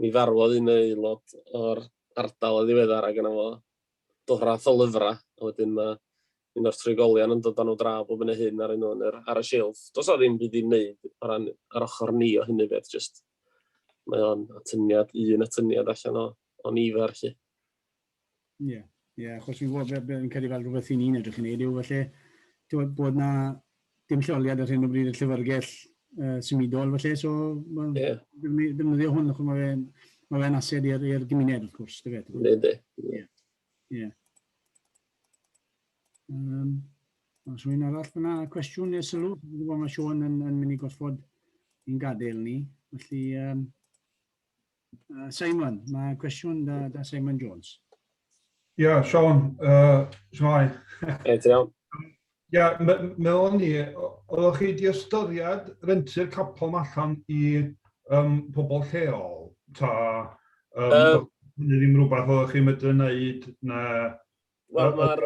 Mi farwodd un aelod o'r ardal yn ddiweddar ac yna fo dorath o lyfrau, a wedyn mae un o'r trigolion yn dod â nhw draw bob yn y hyn ar nhw ar y silff. Does o ddim byd i wneud o ran ar ochr ni o hynny beth, just mae o'n atyniad, un atyniad allan o nifer, lle. Ie, yeah, yeah, achos fi'n gwybod beth fi'n credu fel rhywbeth i ni'n edrych yn neud yw felly bod na dim lleoliad ar hyn o bryd y llyfrgell symudol felly, so yeah. Defnyddio hwn, achos mae fe'n ased i'r gymuned wrth gwrs, dy fe? Yndi. Ie. Ie. Oes rhywun arall fyna cwestiwn neu sylw? Dwi'n gwybod mae Siôn yn mynd i gorfod i'n gadael ni. Felly, Simon, mae cwestiwn da Simon Jones. Ia, yeah, Siôn, shwmae? Ei, ti'n iawn? Ia, yeah, meddwl ni, oeddech chi wedi ystyried rentu'r capel allan i pobl lleol? Ta, hynny ddim rhywbeth oeddech chi'n medru wneud, na? Wel, mae'r...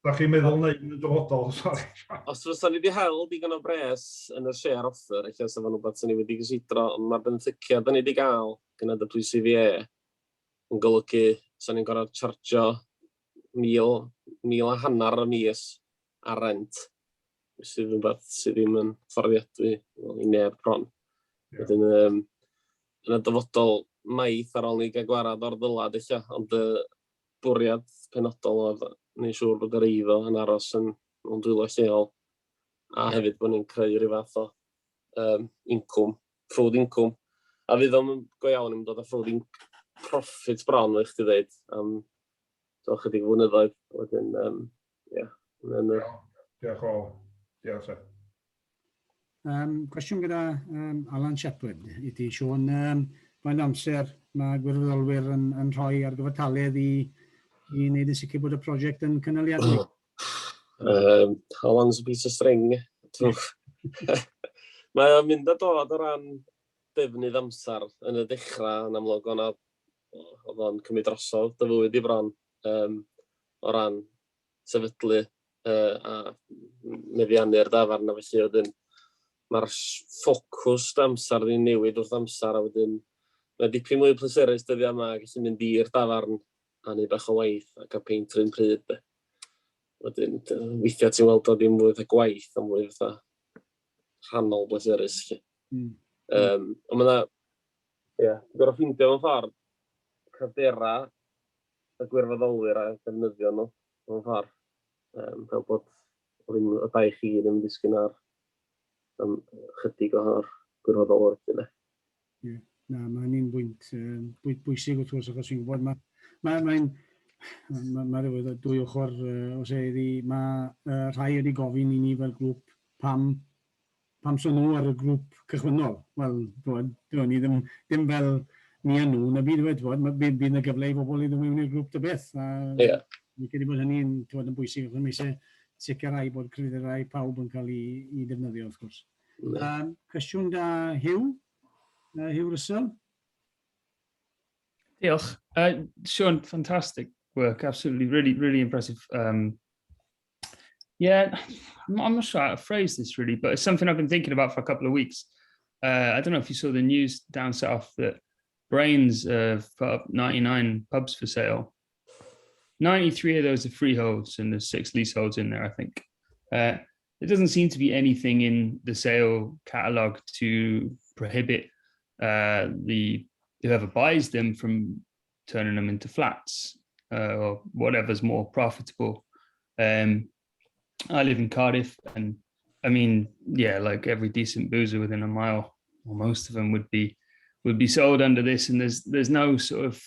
Da chi'n meddwl wneud yn y dyfodol, sorry. Os fysa ni wedi hel digon o bres yn y share offer, eich sa fo'n rhywbeth sy'n ni wedi gysidro, ond mae'r benthyciad da ni wedi gael gyda WCVA yn golygu sa ni'n gorfod chargio 1,500 y mis ar rent, sydd yn rhywbeth sydd ddim yn fforddiadwy, well, i neb bron. Wedyn, yn y dyfodol maith ar ôl ni gael gwarad o'r ddylad eich, ond y bwriad penodol oedd wneud siŵr bod yr eiddo yn aros yn mewn dwylo lleol, a hefyd bod ni'n creu rhyw fath o incwm, ffrwd incwm. A fydd o'n go iawn yn dod â ffrwd profit bron, fel chdi dweud, am so, chydig flynyddoedd. Wedyn, ie. Yeah. Diolch o. Diolch, sir. Cwestiwn gyda Alan Shepherd i ti, Siôn. Faint amser mae gwirfoddolwyr yn rhoi ar gyfartaledd i wneud yn sicr bod y prosiect yn cynaliadwy? How long's a piece of string? Mae o'n mynd a dod o ran defnydd amser yn y dechrau, yn amlwg oedd o'n cymryd drosodd dy fywyd i bron o ran sefydlu a meddiannu'r dafarn a felly wedyn mae'r ffocws amser ddim newid wrth amser a wedyn mae dipyn mwy pleserus dyddiau yma a gallu mynd i'r dafarn a neud bach o waith a cael peint yr un pryd. De. Wedyn, weithiau ti'n weld o ddim fwy fatha gwaith, ond mwy fatha rhannol bleserus. Lle. Ond mae yna, ie, yeah, ti'n gorfod ffeindio mewn ffordd cryfdera y gwirfoddolwyr a defnyddio nhw mewn ffordd. Fel bod ddim y bai chi ddim yn disgyn ar am chydig o'r gwirfoddolwyr yna. Ie, na, mae hynny'n bwynt bwysig wrth gwrs, achos fi'n gwybod mae ma, mae'n ma, ma rhywbeth dwy ochr os e iddi, mae rhai wedi gofyn i ni fel grŵp pam so nhw ar y grŵp cychwynnol. Wel, t'wod, ni ddim fel ni a nhw, na byd, t'wod, bydd yna gyfle i bobl i ddod mewn i'r grŵp dy beth. A fi'n credu bod hynny'n, t'wod, yn bwysig, achos mae eisiau sicrhau bod cryfderau pawb yn cael ei defnyddio, wrth gwrs. Cwestiwn da Hugh, Hugh Russell. Diolch. Sean, fantastic work. Absolutely, really, really impressive. Yeah, I'm not sure how to phrase this really, but it's something I've been thinking about for a couple of weeks. I don't know if you saw the news down south that Brains have put up 99 pubs for sale. 93 of those are freeholds and there's 6 leaseholds in there, I think. There doesn't seem to be anything in the sale catalogue to prohibit the whoever buys them from turning them into flats or whatever's more profitable. I live in Cardiff, and I mean, yeah, like every decent boozer within a mile, or most of them would be sold under this. And there's no sort of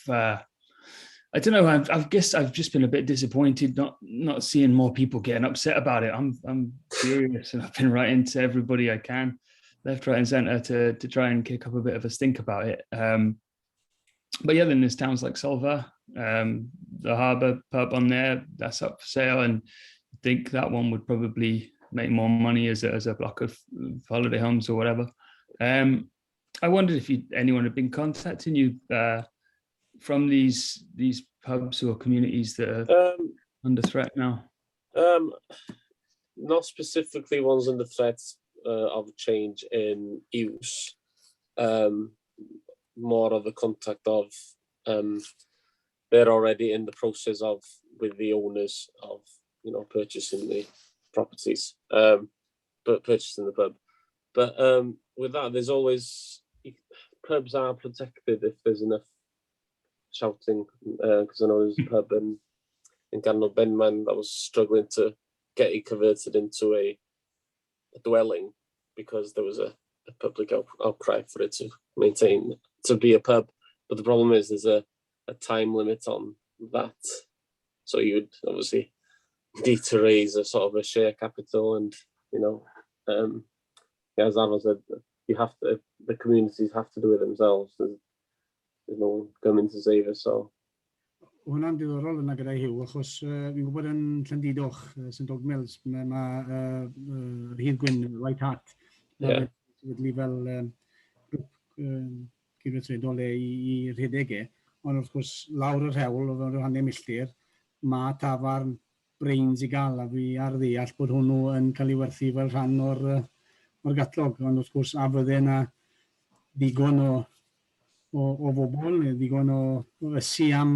I don't know. I guess I've just been a bit disappointed not seeing more people getting upset about it. I'm furious, and I've been writing to everybody I can, left, right, and centre to try and kick up a bit of a stink about it. But yeah, then there's towns like Solva. The Harbour pub on there, that's up for sale, and I think that one would probably make more money as a block of holiday homes or whatever. I wondered if anyone had been contacting you from these pubs or communities that are under threat now. Not specifically ones under threat of change in use. More of a contact of they're already in the process of with the owners of purchasing the properties, but purchasing the pub. But with that, there's always, pubs are protected if there's enough shouting, because I know there's a pub in Ganol Benman that was struggling to get it converted into a dwelling because there was a public outcry for it to maintain to be a pub. But the problem is there's a time limit on that. So you would obviously need to raise a sort of a share capital and, yeah, as Arfon said, the communities have to do it themselves. There's no one coming to save us, so. Hwnna'n diddorol yna gyda Hugh, achos fi'n gwybod yn Llandudoch, St Dogmaels, mae ma, Rhyd Gwyn, White Hart, sefydlu fel grŵp cydweithredol e i rhedeg e, ond wrth gwrs lawr yr hewl o fewn rhyw hanner milltir, mae tafarn Brains i gael, a fi ar ddeall bod hwnnw yn cael ei werthu fel rhan o'r gatlog, ond wrth gwrs a fydde yna ddigon o bobl, neu ddigon o ysu am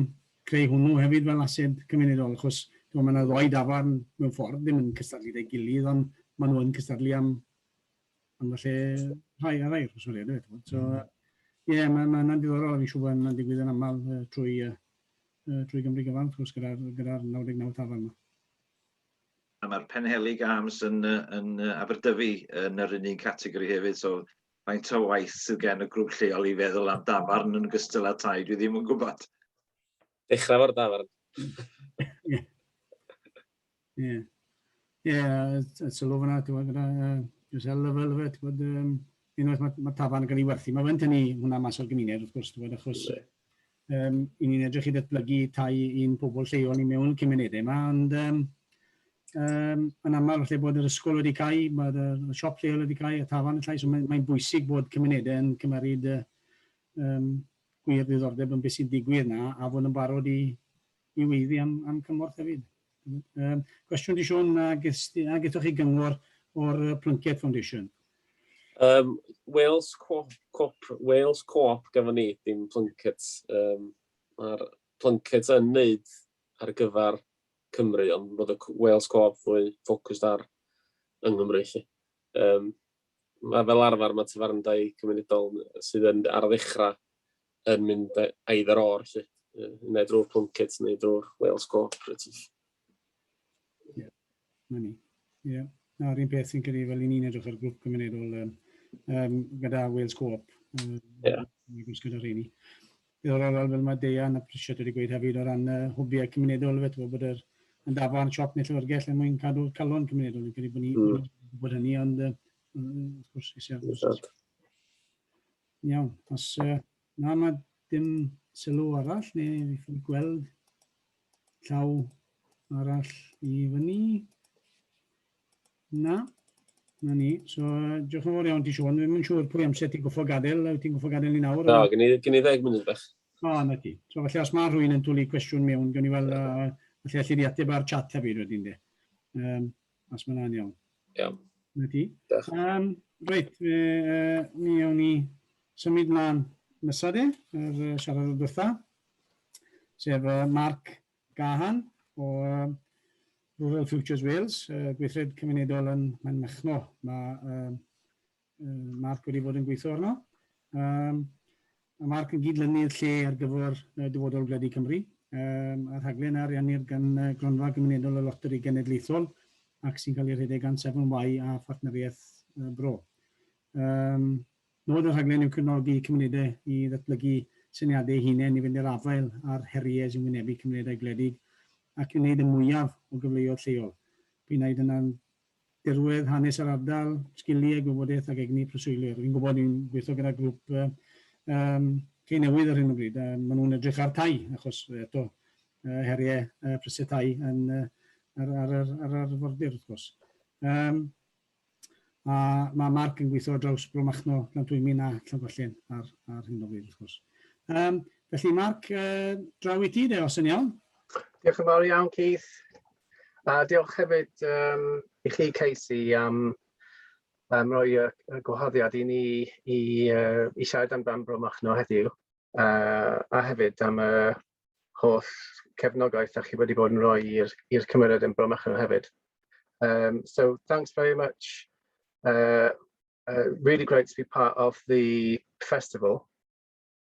creu hwnnw hefyd fel ased cymunedol, achos mae yna ddoi dafarn mewn ffordd, ddim yn cystadlu 'da'i gilydd, ond maen nhw yn cystadlu am falle rhai ar rai, wrth gwrs. So, ie, yeah, mae ma yna'n diddorol, a fi'n siŵr bod yna'n digwydd yn aml trwy Gymru gyfan, wrth gwrs, gyda 99 tafarn yma. A mae'r Penhelig Arms yn Aberdyfi yn yr un categori hefyd, so faint o waith sydd gen y grŵp lleol i feddwl am dafarn yn ogystal â tai, dwi ddim yn gwybod. Dechrau fo'r dafarn. Ie, sylw fyna, ti'n gwybod, gyda Giselle Lovell, ti'n gwybod, unwaith mae tafarn yn cael ei werthu, mae fe'n tynnu hwnna mas o'r gymuned, wrth gwrs, ti'n gwybod, achos i ni'n edrych i ddatblygu tai i'n pobl lleol ni mewn cymunedau yma, ond yn aml falle bod yr ysgol wedi cau, mae'r y siop lleol wedi cau, y tafarn yn llai, so mae'n mae bwysig bod cymunedau yn cymeryd gwir ddiddordeb yn beth sy'n digwydd na, a fod yn barod i weiddi am cymorth hefyd. Cwestiwn di Siôn, a gethoch chi gyngor o'r Plunkett Foundation? Wales Co-op gafon ni, dim Plunkett. Mae'r Plunkett yn neud ar gyfer Cymru, ond bod y Wales Co-op fwy focused ar yng Nghymru, lly. Mae fel arfer, mae tafarndai cymunedol sydd yn ar y ddechrau yn mynd either or, lly. Neu drwy'r Plunkett neu drwy'r Wales Cooperative. Ie, yeah, na ni. Ie. Yeah. Na'r un peth sy'n credu fel i ni'n edrych ar grŵp cymunedol gyda Wales Co-op. Yeah. Gyda rheini. Diddorol fel mae Deian a Prisiot wedi gweud hefyd o ran hwbiau cymunedol, fet, bod yr yn dafarn, siop neu llyfrgell er mwyn cadw calon cymunedol. Fi'n credu bod ni bod hynny, ond wrth gwrs, eisiau. Iawn, os na mae dim sylw arall, neu fi ffili gweld llaw arall i fyny. Na, na ni. So, diolch yn fawr iawn ti, Siôn. Dwi'n yn siŵr pwy amser ti'n goffo gadael. Wyt ti'n goffo gadael ni nawr? Na, gen i 10 munud bach. O, na ti. So, felly os mae rhywun yn twlu cwestiwn mewn, gawn ni weld, felly allu di ateb ar chat hefyd wedyn de. Os mae hwnna'n iawn. Iawn. Na ti. Reit, mi awn ni symud mlaen nesaf de, yr siarad o dwytha, sef Mark Gahan o Rural Futures Wales, gweithred cymunedol yn Machno. Mae Mark wedi bod yn gweithio arno. Mae Mark yn gydlynydd lle ar gyfer Dyfodol Gwledig Cymru. A rhaglen ariannir gan Gronfa Gymunedol y Loteri Genedlaethol ac sy'n cael ei rhedeg gan 7Y a Phartneriaeth Bro. Nod y rhaglen yw cefnogi cymunedau i ddatblygu syniadau eu hunain i fynd i'r afael â'r heriau sy'n wynebu cymunedau gwledig ac i wneud y mwyaf o gyfleoedd lleol. P'un ai dyna'n dirwedd, hanes yr ardal, sgiliau, gwybodaeth ac egni preswylwyr. Fi'n gwybod ni'n gweithio gyda grŵp Cei Newydd ar hyn o bryd. Maen nhw'n edrych ar tai, achos eto heriau prisiau tai yn, ar, ar, ar, ar arfordir, wrth gwrs. Um, a mae Mark yn gweithio ar draws Bro Machno, Glantwymyn a Llanfyllin ar, ar hyn o bryd, wrth gwrs. Um, felly, Mark, draw i ti, de, os yn iawn. Diolch yn fawr iawn, Keith. A diolch hefyd i chi, Casey, am roi y gwahoddiad i ni i siarad amdan Bro Machno heddiw, a hefyd am y holl cefnogaeth da chi wedi bod yn rhoi i'r cymuned yn Bro Machno hefyd. So thanks very much. Really great to be part of the festival.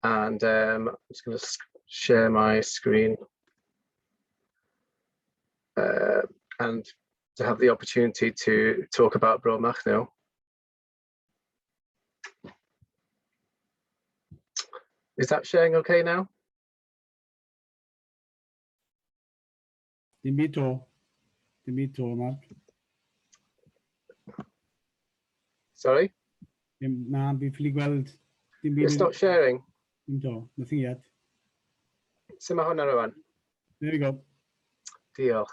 And I'm just going to share my screen and to have the opportunity to talk about Bro Machno. Is that sharing okay now? Dim byd to. Dim byd to, Mark. Sorry? Dim, na, fi'n ffili gweld. Dim byd. It's not sharing. Dim to, nothing yet. Sut mae hwnna rwan? There we go. Diolch.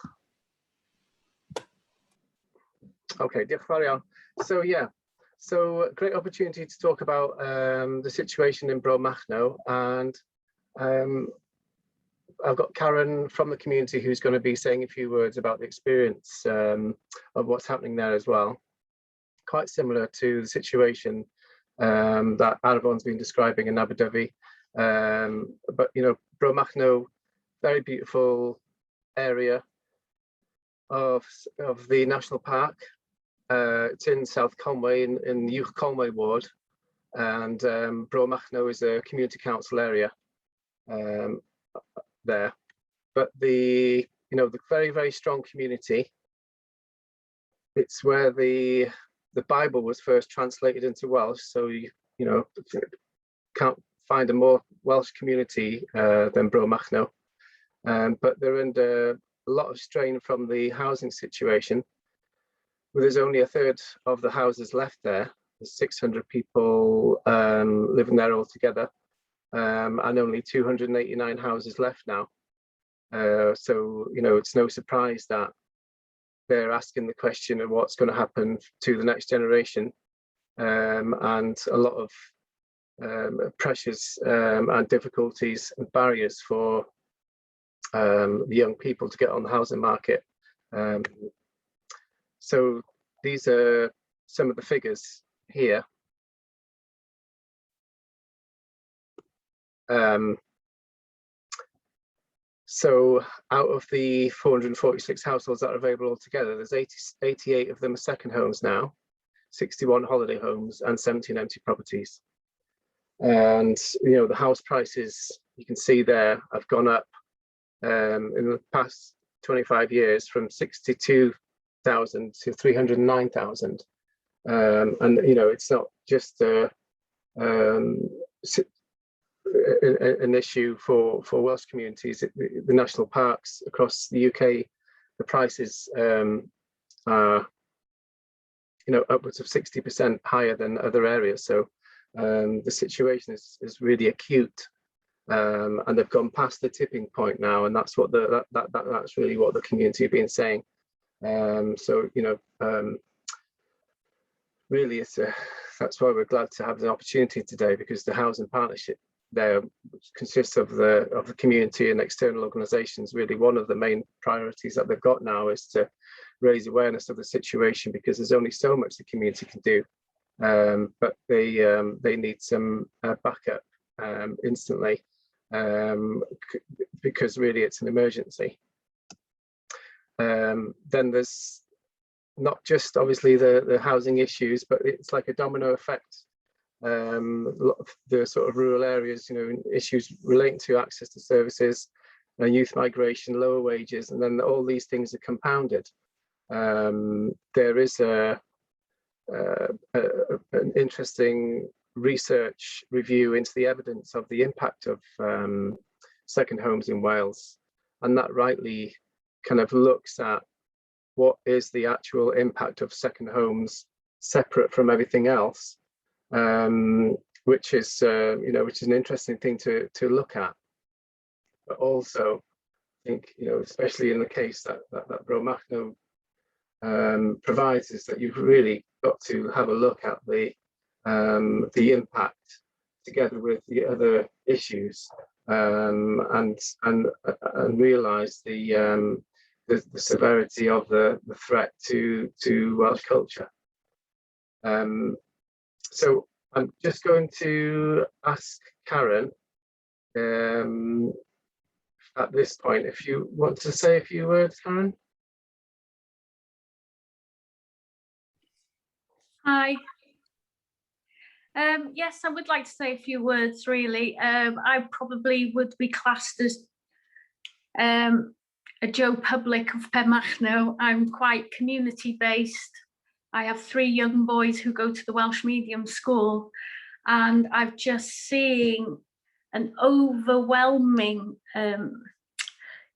Okay, diolch yn fawr iawn. So yeah, so great opportunity to talk about the situation in Bro Machno, and I've got Karen from the community who's going to be saying a few words about the experience of what's happening there as well. Quite similar to the situation that Arfon's been describing in Aberdyfi. But Bro Machno, very beautiful area of the national park. It's in South Conway, in the Uwch Conway ward, and Bro Machno is a community council area there. But the you know the very, very strong community. It's where the Bible was first translated into Welsh, so you can't find a more Welsh community than Bro Machno. But they're under a lot of strain from the housing situation. Well, there's only a third of the houses left there. There's 600 people living there altogether, and only 289 houses left now. So it's no surprise that they're asking the question of what's going to happen to the next generation, and a lot of pressures and difficulties and barriers for the young people to get on the housing market. So these are some of the figures here. So out of the 446 households that are available altogether, there's 88 of them are second homes now, 61 holiday homes and 17 empty properties. And the house prices, you can see there, have gone up in the past 25 years from 62,000 to 309,000. And it's not just an issue for Welsh communities. The national parks across the UK, the prices are upwards of 60% higher than other areas. So the situation is really acute, and they've gone past the tipping point now, and that's what the that, that, that that's really what the community have been saying. So really, that's why we're glad to have the opportunity today, because the housing partnership there, which consists of the community and external organisations, really one of the main priorities that they've got now is to raise awareness of the situation, because there's only so much the community can do, but they need some backup instantly, because really it's an emergency. Then there's not just obviously the housing issues, but it's like a domino effect. A lot of the sort of rural areas, issues relating to access to services, youth migration, lower wages, and then all these things are compounded. There is an interesting research review into the evidence of the impact of second homes in Wales, and that rightly kind of looks at what is the actual impact of second homes separate from everything else. Which is you know which is an interesting thing to look at. But also, I think, especially in the case that Bro Machno provides, is that you've really got to have a look at the impact together with the other issues and realise the severity of the threat to Welsh culture. So I'm just going to ask Karen at this point if you want to say a few words, Karen. Hi. Yes, I would like to say a few words, really. I probably would be classed as a Joe Public of Penmachno. I'm quite community-based. I have three young boys who go to the Welsh medium school, and I've just seen an overwhelming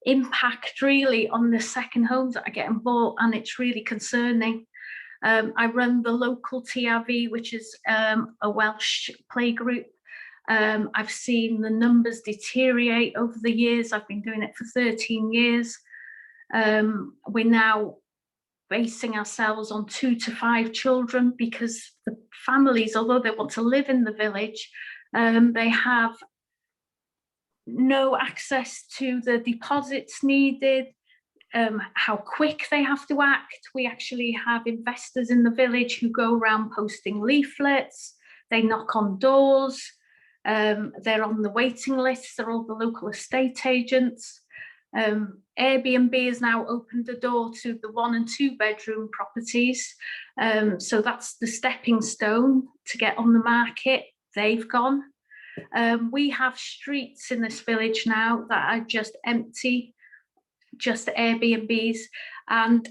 impact, really, on the second homes that are getting bought, and it's really concerning. I run the local TRV, which is a Welsh playgroup. I've seen the numbers deteriorate over the years. I've been doing it for 13 years. We're now basing ourselves on 2 to 5 children because the families, although they want to live in the village, they have no access to the deposits needed, how quick they have to act. We actually have investors in the village who go around posting leaflets, they knock on doors, they're on the waiting lists, they're all the local estate agents. Airbnb has now opened the door to the 1 and 2 bedroom properties. So that's the stepping stone to get on the market. They've gone. We have streets in this village now that are just empty, just Airbnbs. And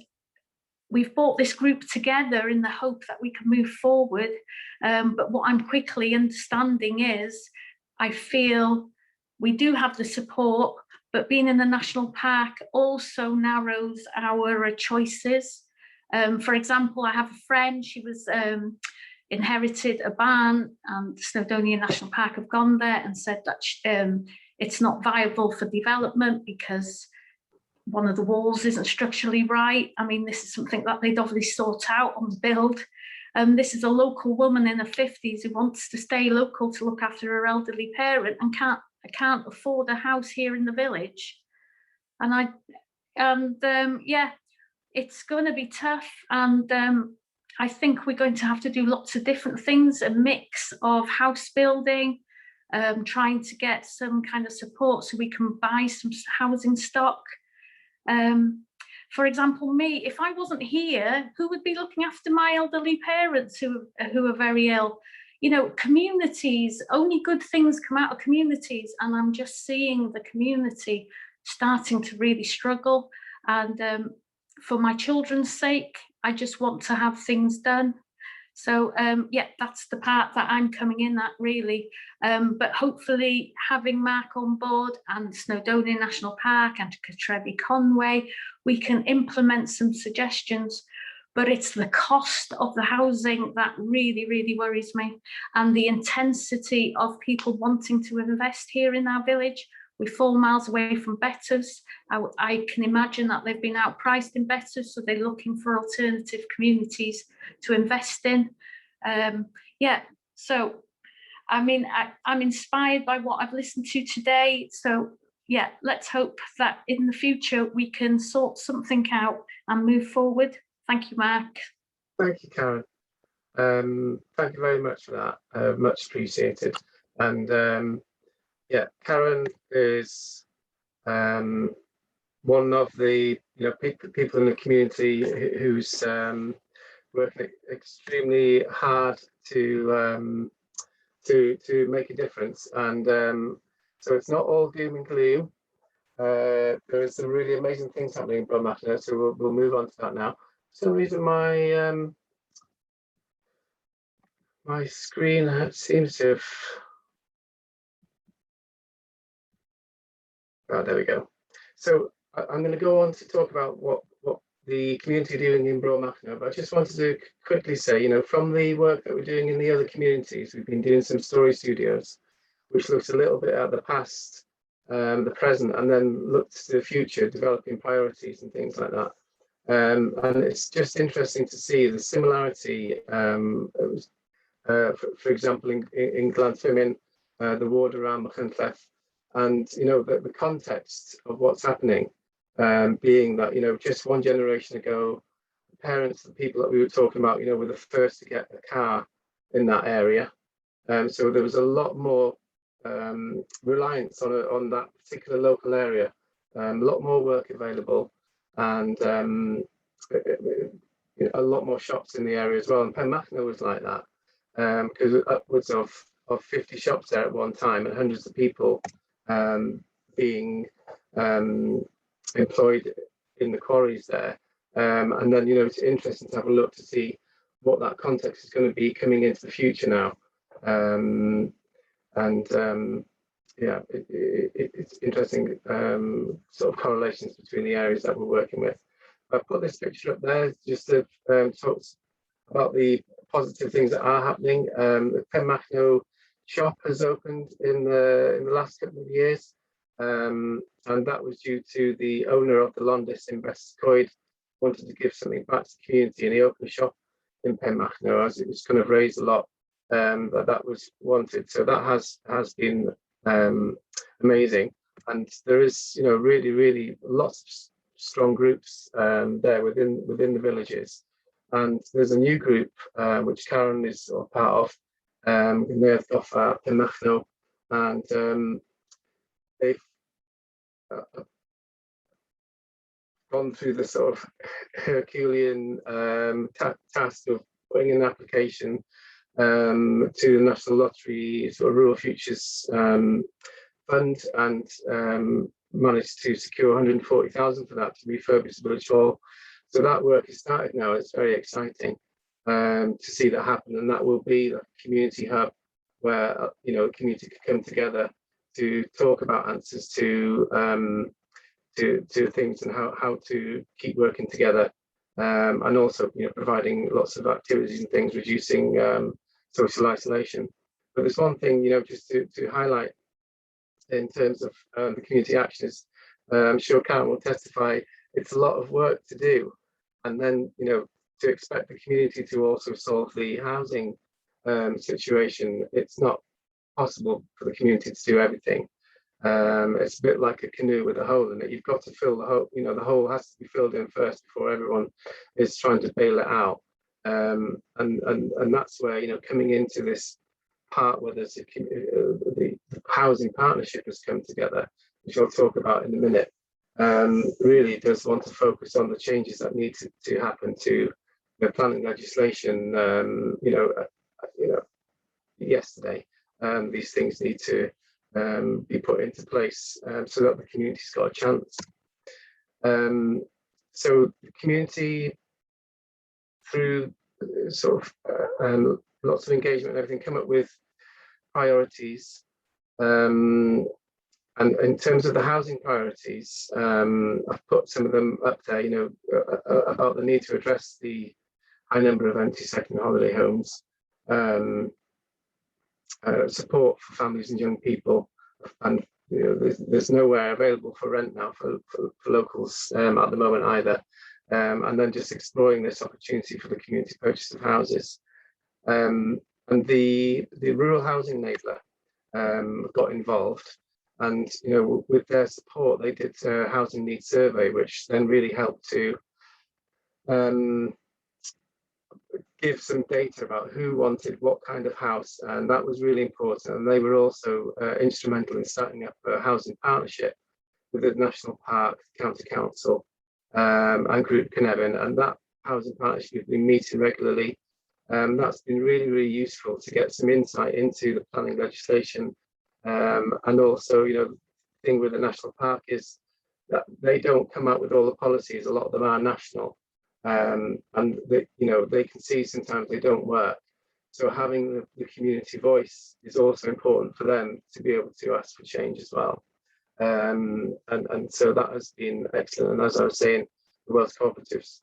we've brought this group together in the hope that we can move forward. But what I'm quickly understanding is I feel we do have the support, but being in the national park also narrows our choices. For example, I have a friend, she was inherited a barn, and Snowdonia National Park have gone there and said that it's not viable for development because one of the walls isn't structurally right. I mean, this is something that they'd obviously sort out on the build. This is a local woman in her 50s who wants to stay local to look after her elderly parent and can't afford a house here in the village. And yeah, it's going to be tough. And I think we're going to have to do lots of different things, a mix of house building, trying to get some kind of support so we can buy some housing stock. For example, me, if I wasn't here, who would be looking after my elderly parents who are very ill? Communities, only good things come out of communities, and I'm just seeing the community starting to really struggle. And for my children's sake, I just want to have things done. So yeah, that's the part that I'm coming in at, really. But hopefully having Mark on board and Snowdonia National Park and Cartrefi Conwy, we can implement some suggestions. But it's the cost of the housing that really, really worries me, and the intensity of people wanting to invest here in our village. We're 4 miles away from Bettws. I can imagine that they've been outpriced in Bettws, so they're looking for alternative communities to invest in. Yeah, so I mean, I'm inspired by what I've listened to today. So yeah, let's hope that in the future we can sort something out and move forward. Thank you, Mark. Thank you, Karen. Thank you very much for that. Much appreciated. And yeah, Karen is one of the people in the community who's working extremely hard to make a difference. And so it's not all doom and gloom. There is some really amazing things happening in Bro Machno, so we'll move on to that now. For some reason, my screen seems to have. Oh, there we go. So I'm going to go on to talk about what the community are doing in Bro Machno, but I just wanted to quickly say, you know, from the work that we're doing in the other communities, we've been doing some story studios, which looks a little bit at the past, the present, and then looks to the future, developing priorities and things like that. And it's just interesting to see the similarity. It was, for example, in Glantwymyn, the ward around Machynlleth, and you know, the context of what's happening, being that, you know, just one generation ago, the parents, the people that we were talking about, you know, were the first to get a car in that area. So there was a lot more reliance on that particular local area, a lot more work available, and a lot more shops in the area as well. And Penmachno was like that, because upwards of 50 shops there at one time, and hundreds of people being employed in the quarries there. And then, you know, it's interesting to have a look to see what that context is going to be coming into the future now. Yeah, it's interesting sort of correlations between the areas that we're working with. I've put this picture up there just to talk about the positive things that are happening. The Penmachno shop has opened in the last couple of years, and that was due to the owner of the Londis in Betws-y-Coed wanted to give something back to the community, and he opened a shop in Penmachno as it was kind of raised a lot that was wanted. So that has been amazing, and there is, you know, really, really lots of strong groups there within the villages. And there's a new group which Karen is sort of part of, Neuadd Goffa Penmachno, and they've gone through the sort of Herculean task of putting an application to the National Lottery sort of Rural Futures Fund, and managed to secure 140,000 for that to refurbish the village hall. So that work is started now. It's very exciting to see that happen, and that will be the community hub where, you know, the community can come together to talk about answers to things and how to keep working together, and also, you know, providing lots of activities and things, reducing social isolation. But there's one thing, you know, just to highlight in terms of the community actions. I'm sure Karen will testify, it's a lot of work to do, and then, you know, to expect the community to also solve the housing situation, it's not possible for the community to do everything. It's a bit like a canoe with a hole in it. You've got to fill the hole, you know, the hole has to be filled in first before everyone is trying to bail it out. And that's where, you know, coming into this part where there's the housing partnership has come together, which I'll talk about in a minute, really does want to focus on the changes that need to happen to the planning legislation. You know, yesterday, these things need to be put into place so that the community's got a chance. So the community, through sort of lots of engagement and everything, come up with priorities. And in terms of the housing priorities, I've put some of them up there, you know, about the need to address the high number of empty second holiday homes, support for families and young people, and you know, there's nowhere available for rent now for locals at the moment either, and then just exploring this opportunity for the community purchase of houses. And the rural housing enabler got involved, and you know, with their support, they did a housing needs survey, which then really helped to give some data about who wanted what kind of house, and that was really important. And they were also instrumental in starting up a housing partnership with the National Park, County Council, and Group Cynefin, and that housing partnership has been meeting regularly. That's been really, really useful to get some insight into the planning legislation. And also, you know, the thing with the National Park is that they don't come out with all the policies. A lot of them are national, and they, you know, they can see sometimes they don't work. So having the community voice is also important for them to be able to ask for change as well. And so that has been excellent. And as I was saying, the Welsh Cooperatives,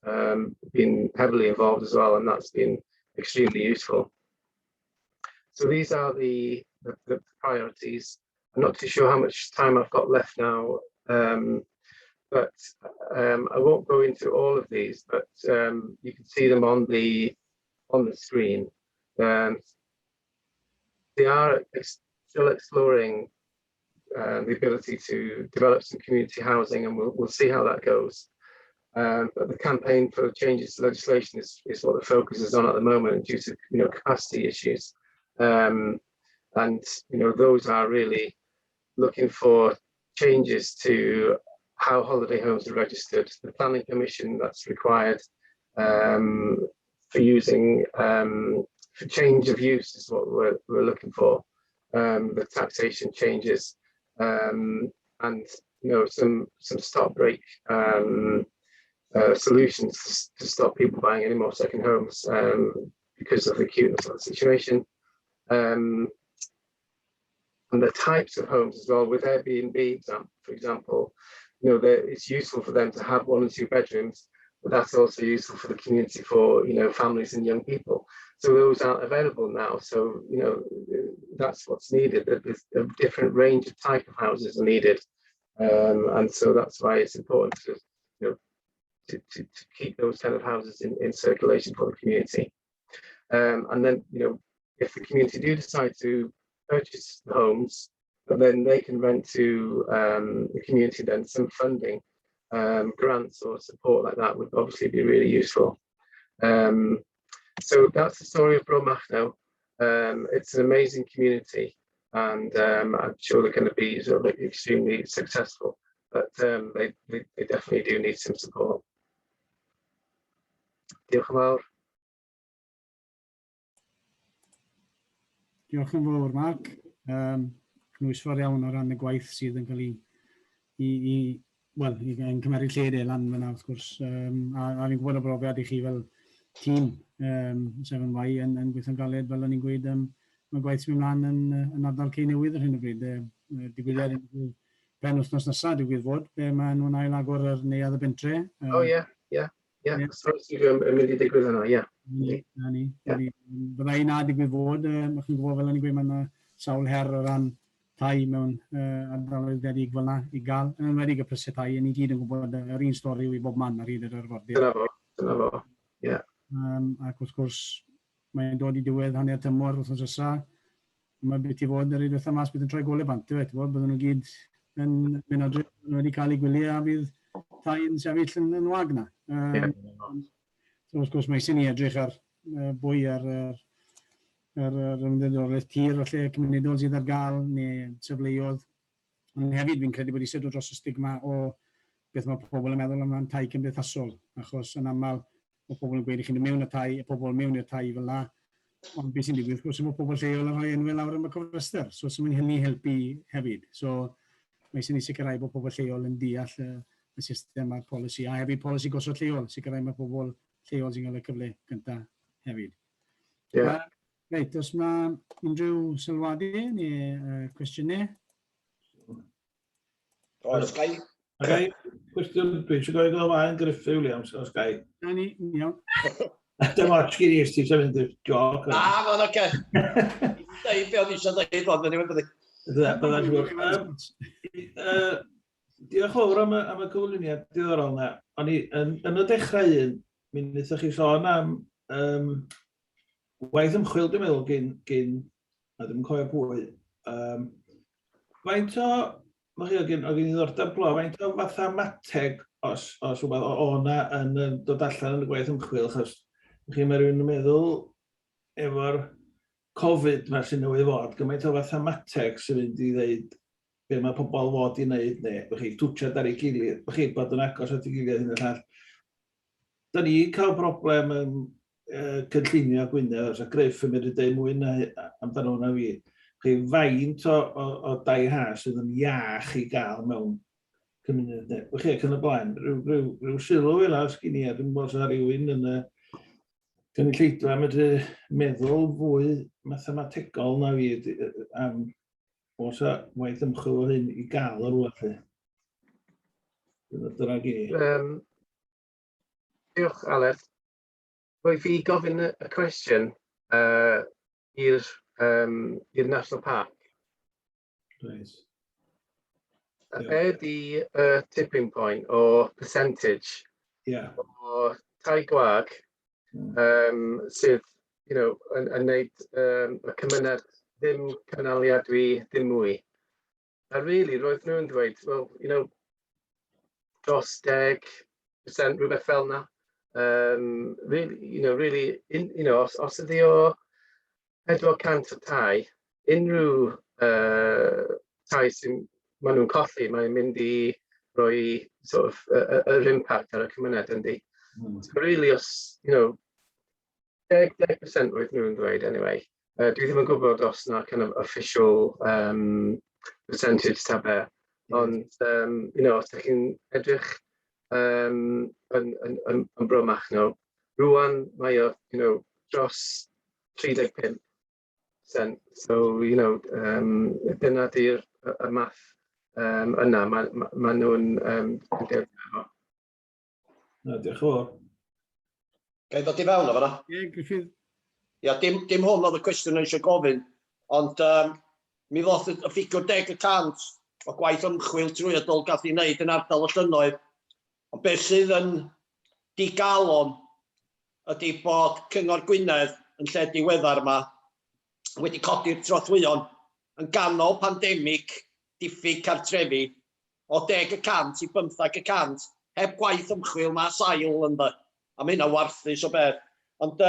been heavily involved as well, and that's been extremely useful. So these are the priorities. I'm not too sure how much time I've got left now, but I won't go into all of these, but you can see them on the screen. They are still exploring the ability to develop some community housing, and we'll see how that goes. But the campaign for changes to legislation is what the focus is on at the moment, due to capacity issues, and those are really looking for changes to how holiday homes are registered, the planning permission that's required for using for change of use is what we're looking for, the taxation changes, and some stop break solutions to stop people buying any more second homes because of the acuteness of the situation. And the types of homes as well, with Airbnb, for example, it's useful for them to have 1 and 2 bedrooms, but that's also useful for the community for families and young people. So those aren't available now. So that's what's needed. There's a different range of type of houses are needed, and so that's why it's important to to keep those kind of houses in circulation for the community. And then if the community do decide to purchase the homes, then they can rent to the community. Then some funding, grants or support like that would obviously be really useful. So that's the story of Bro Machno. It's an amazing community, and I'm sure they're going to be sort of extremely successful, but they definitely do need some support. Diolch yn fawr. Diolch yn fawr, Mark. Cynhwysfawr iawn o ran y gwaith sydd yn cael ei yn cymeryd lle de lan fyna, wrth gwrs. A fi'n gwybod o brofiad i chi fel tîm 7Y yn gweithio'n galed, fel o'n i'n gweud, mae gwaith sy'n mynd mlaen yn ardal Cei Newydd ar hyn o bryd. Digwyddiad pen wythnos nesaf, digwydd fod, be maen nhw'n ail-agor yr neuadd y bentre. O ie, ie, ie. So sy'n mynd i digwydd yna, ie. Na ni. Byddai na digwydd fod, chi'n gwybod fel o'n i'n gweud, mae yna sawl her o ran tai mewn ardaloedd gwledig fel yna i gael, yn enwedig y prisiau tai, ni gyd yn gwybod yr un stori yw i bob man ar hyd yr arfordir. Dyna fo, dyna fo, ie. Ac wrth gwrs, mae'n dod i diwedd hanner tymor wythnos nesaf. Mae beth i fod yr un diwethaf mas bydd yn troi golau bant, bydden nhw gyd yn mynd adre, nhw wedi cael eu gwyliau a bydd tai yn sefyll yn wag na. So wrth gwrs, mae eisiau ni edrych ar bwy ar yr ymddiriedolaeth tir falle cymunedol sydd ar gael neu safleoedd. Ond hefyd fi'n credu bod eisiau dod dros y stigma o beth mae pobl yn meddwl am tai cymdeithasol, achos yn aml mae pobl yn gweud i chi'n mynd mewn y tai, y pobl mewn i'r tai fel la, ond beth sy'n digwydd, wrth gwrs, mae pobl lleol yn rhoi enwau lawr am y cofrestr, so sy'n mynd hynny helpu hefyd. So mae eisiau ni sicrhau bod pobl lleol yn deall y system a'r polisi, a hefyd polisi gosod lleol, sicrhau mae pobl lleol sy'n cael y cyfle gyntaf hefyd. Yeah. Reit, os mae unrhyw sylwadau neu cwestiynau? Oes, gai. Gai, cwestiwn, dwi eisiau gofyn ymlaen Griffith Williams, os gai. Na ni, iawn. Dim ots gyn i, ti eisiau mynd i'r jog. Na, mae'n oce. Dweud be oedd eisiau dweud, ond yn yw'n Bydda'n siŵr. Diolch fawr am y cyflwyniad diddorol yna. O'n i, yn y dechrau un, mi wnaethoch chi sôn am waith ymchwil, dwi'n meddwl, gyn, a ddim yn cofio pwy. Faint o, mae chi, oedd gen i ddiddordeb clywed, faint o fathemateg, os rhywbeth o na yn dod allan yn y gwaith ymchwil, achos chi, mae rhywun yn meddwl efo'r Covid ma sy'n newydd fod, gymaint o fathemateg sy'n mynd i ddeud be mae pobl fod i wneud, neu chi, twtsiad ar ei gilydd, chi, bod yn agos at ei gilydd hyn y llall. Da ni'n cael broblem yn cynllunio Gwynedd, os a Griff yn mynd i dweud mwy na amdano hwnna fi. Chi, faint o dai ha sydd yn iach i gael mewn cymuned, neu, chi, ac yn y blaen, rhyw sylw fel os gen i, a dwi'n gwybod os yna rhywun yn y gynulleidfa medru meddwl fwy mathemategol na fi am os a waith ymchwil o hyn i gael ar rywle. Dyna gyn i. Diolch, Aled. Rwyf fi gofyn y cwestiwn i'r um, National Park. Reit. Be ydy y tipping point o percentage o tai gwag sydd yn neud y cymuned ddim cynaliadwy ddim mwy? A really, roedd nhw'n dweud, well, dros 10%, rhywbeth fel 'na. Really, really, os ydy o 400 o tai, unrhyw tai sy'n maen nhw'n colli, mae'n mynd i roi sort of yr impact ar y cymuned, yndi. So really, os, 10% roedd nhw'n dweud anyway. Dwi ddim yn gwybod os na kind of official percentage ta be. Ond, os ydych chi'n edrych yn Bro Machno, rwan mae o, dros 35%. So, dyna di'r y math yna, ma nhw'n delio efo. Na, diolch yn fawr. Ga i ddod i fewn o fanna? Ie, Gruffydd. Ia, dim hwn oedd y cwestiwn o'n eisiau gofyn, ond mi ddoth y ffigwr 10% o gwaith ymchwil trwyadl gath ei wneud yn ardal y Llynnoedd. Ond beth sydd yn digalon ydy bod Cyngor Gwynedd yn lle diweddar yma wedi codi'r trothwyon yn ganol pandemig diffyg cartrefi o 10% i 15% heb gwaith ymchwil na sail ynddo. A mae hynna warthus o beth. Ond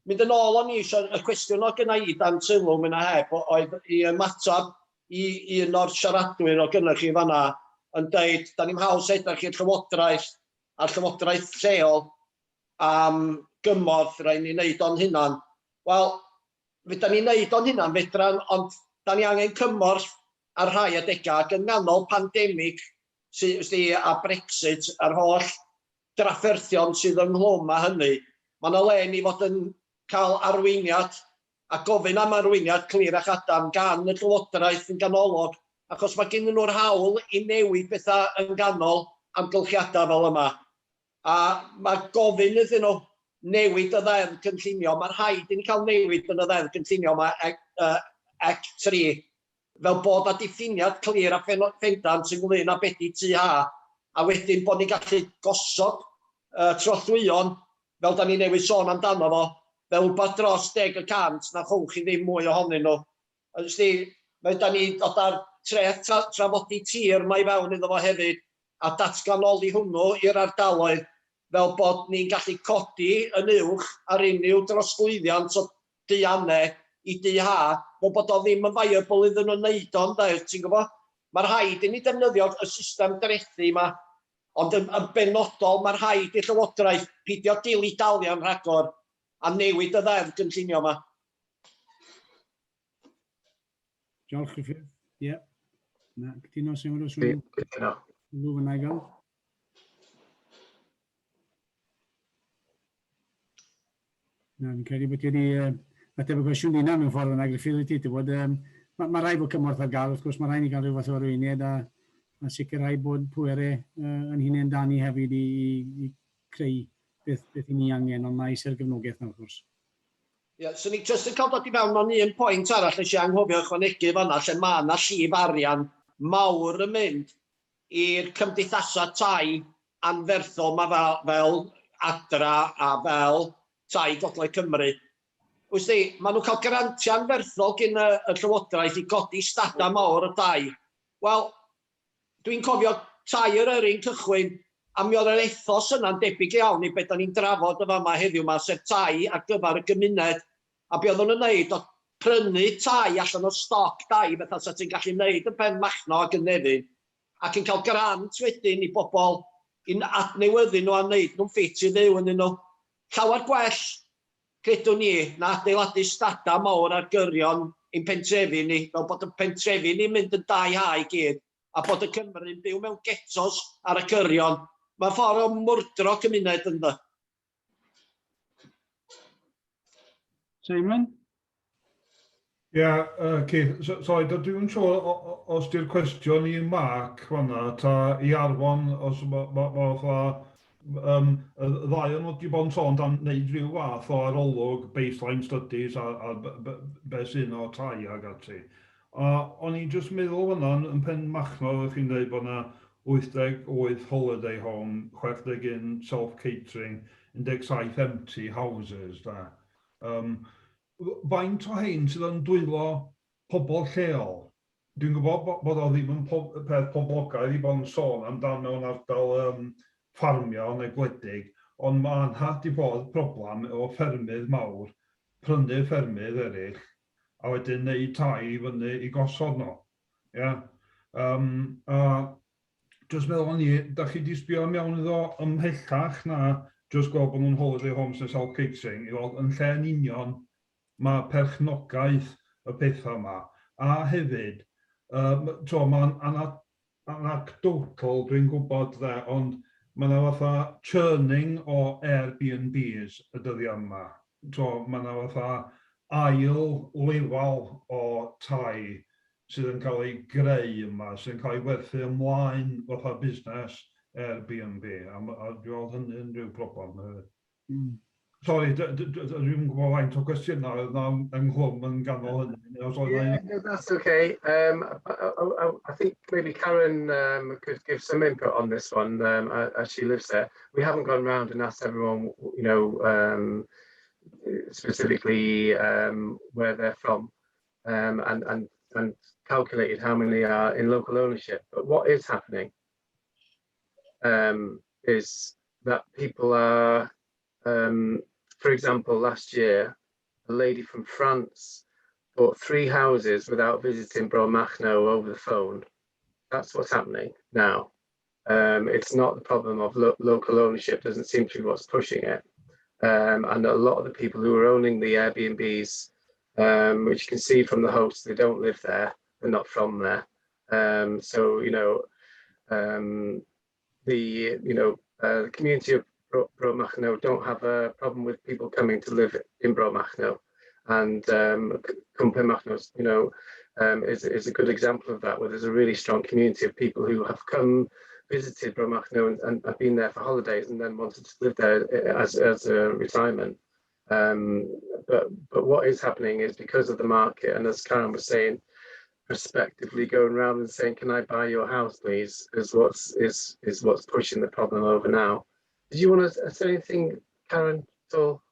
mynd yn ôl o'n i eisiau, y cwestiwn o gynna i dan sylw mynd a heb oedd i ymateb i un o'r siaradwyr o gynna chi fanna yn deud, da ni'n haws edrych i'r llywodraeth a'r llywodraeth lleol am gymorth rhaid ni wneud o'n hunan. Wel, fedra ni wneud o'n hunan, fedran, ond da ni angen cymorth ar rhai adegau ac yn nghanol pandemig sy, a Brexit a'r holl drafferthion sydd ynghlwm â hynny, mae yna le ni fod yn cael arweiniad a gofyn am arweiniad clir a chadarn gan y llywodraeth yn ganolog, achos mae gen nhw'r hawl i newid bethau yn ganol amgylchiadau fel yma. A mae gofyn iddyn nhw newid y ddeddf cynllunio. Mae rhaid i ni cael newid yn y ddeddf cynllunio yma, Act 3, fel bod â diffiniad clir a phendant ynglyn â beth 'di tŷ ha, a wedyn bod ni'n gallu gosod trothwyon, fel da ni newydd sôn amdano fo, fel wbath dros 10% na chowch chi ddim mwy ohonyn nhw. Ysdi, mae da ni dod ar treth trafodi tir mae fewn iddo fo hefyd, a datganoli hwnnw i'r ardaloedd fel bod ni'n gallu codi yn uwch ar unrhyw drosglwyddiant o dŷ anne i dŷ ha, fel bod o ddim yn viable iddyn nhw wneud o, ynde, ti'n gwybod? Mae rhaid i ni defnyddio y system drethu yma, ond yn benodol mae rhaid i'r Llywodraeth peidio dilly-dalian rhagor a newid y ddeddf gynllunio yma. Diolch, Gruffydd. Ie. Na, cytuno, sy'n mynd o swn. Cytuno. Lw fyna i gael. Na, fi'n credu bod ti wedi ateb y cwestiwn di na mewn ffordd yna, Gruffydd, wyt ti? Ti'n bod, mae rhaid bod cymorth ar gael, wrth gwrs, mae rhaid ni gael rhyw fath o arweiniad a sicrhau bod pwerau yn hunain da ni hefyd i creu beth i ni angen, ond mae eisiau'r gefnogaeth na, wrth gwrs. Ie, yeah, so ni jyst yn cael dod i fewn o'n un pwynt arall nes i anghofio ychwanegu fanna, lle mae yna llif arian mawr yn mynd i'r cymdeithasau tai anferthol ma fel Adra a fel Tai Gogledd Cymru. Wyt ti, maen nhw'n cael grantiau anferthol gyn y Llywodraeth i godi stadau mawr o dai. Wel, dwi'n cofio Tai Eryri'n cychwyn, a mi oedd yr ethos yna'n debyg iawn i beth da ni'n drafod yn fama heddiw 'ma, sef tai ar gyfer y gymuned. A be oedden nhw'n wneud oedd prynu tai allan o stoc dai, fatha sa ti'n gallu wneud yn Penmachno ac yn Nefyn, ac yn cael grant wedyn i bobl i adnewyddu nhw a wneud nhw'n ffit i fyw ynddyn nhw. Llawer gwell, credwn ni, na adeiladu stadau mawr ar gyrion ein pentrefi ni, fel bod y pentrefi ni'n mynd yn dai ha i gyd, a bod y Cymry'n byw mewn ghettos ar y cyrion. Mae'n ffordd o mwrdro cymuned ynddo. Simon? Ie, yeah, Keith, so, sorry, dwi'n siŵr os di'r cwestiwn i Mark fanna, ta i Arfon, os mae ma, ma fatha Y ddau o'n nhw wedi bod yn sôn am wneud rhyw fath o arolwg baseline studies a be sy'n o tai ag ati. A o'n i'n just meddwl fan'na yn Penmachno, oeddech chi'n dweud bod yna 88 holiday home, 61 self-catering, 17 empty houses. Da. Faint o hein sydd yn dwylo pobl lleol? Dwi'n gwybod bod o ddim yn peth poblogaidd i bod yn sôn amdan mewn ardal ffarmio neu gwledig, ond mae yna 'di bod problem efo ffermydd mawr, prynu ffermydd eraill, a wedyn neud tai i fyny i gosod nhw. Ia? A jyst meddwl o'n i, da chi 'di sbio mewn iddo ymhellach na jyst gweld bod nhw'n holiday homes neu self-catering, i weld yn lle yn union mae perchnogaeth y pethau yma. A hefyd, mae'n anecdotal, dwi'n gwybod dde, ond mae yna fatha churning o Airbnbs y dyddiau yma. Mae yna fatha ail lefel o tai sydd yn cael ei greu yma, sydd yn cael ei werthu ymlaen fatha busnes Airbnb. A dwi'n gweld hynny'n rhyw broblem hefyd. Sorry, dwi'n gwybod faint o gwestiynau oedd yna ynghlwm yn ganol hynny. Os oedd Yeah, no, that's okay. I think maybe Karen could give some input on this one as she lives there. We haven't gone round and asked everyone specifically where they're from and calculated how many are in local ownership. But what is happening is that people are, for example, last year, a lady from France bought three houses without visiting Bro Machno over the phone. That's what's happening now. It's not the problem of local ownership, doesn't seem to be what's pushing it. And a lot of the people who are owning the Airbnbs, which you can see from the hosts, they don't live there, they're not from there. So the community of Bro Machno don't have a problem with people coming to live in Bro Machno. And Cwm Penmachno is a good example of that, where there's a really strong community of people who have come, visited Bro Machno and have been there for holidays and then wanted to live there as a retirement. But what is happening is because of the market, and as Karen was saying, prospectively going round and saying, "Can I buy your house, please?" is what's pushing the problem over now. Did you want to say anything, Karen, at all?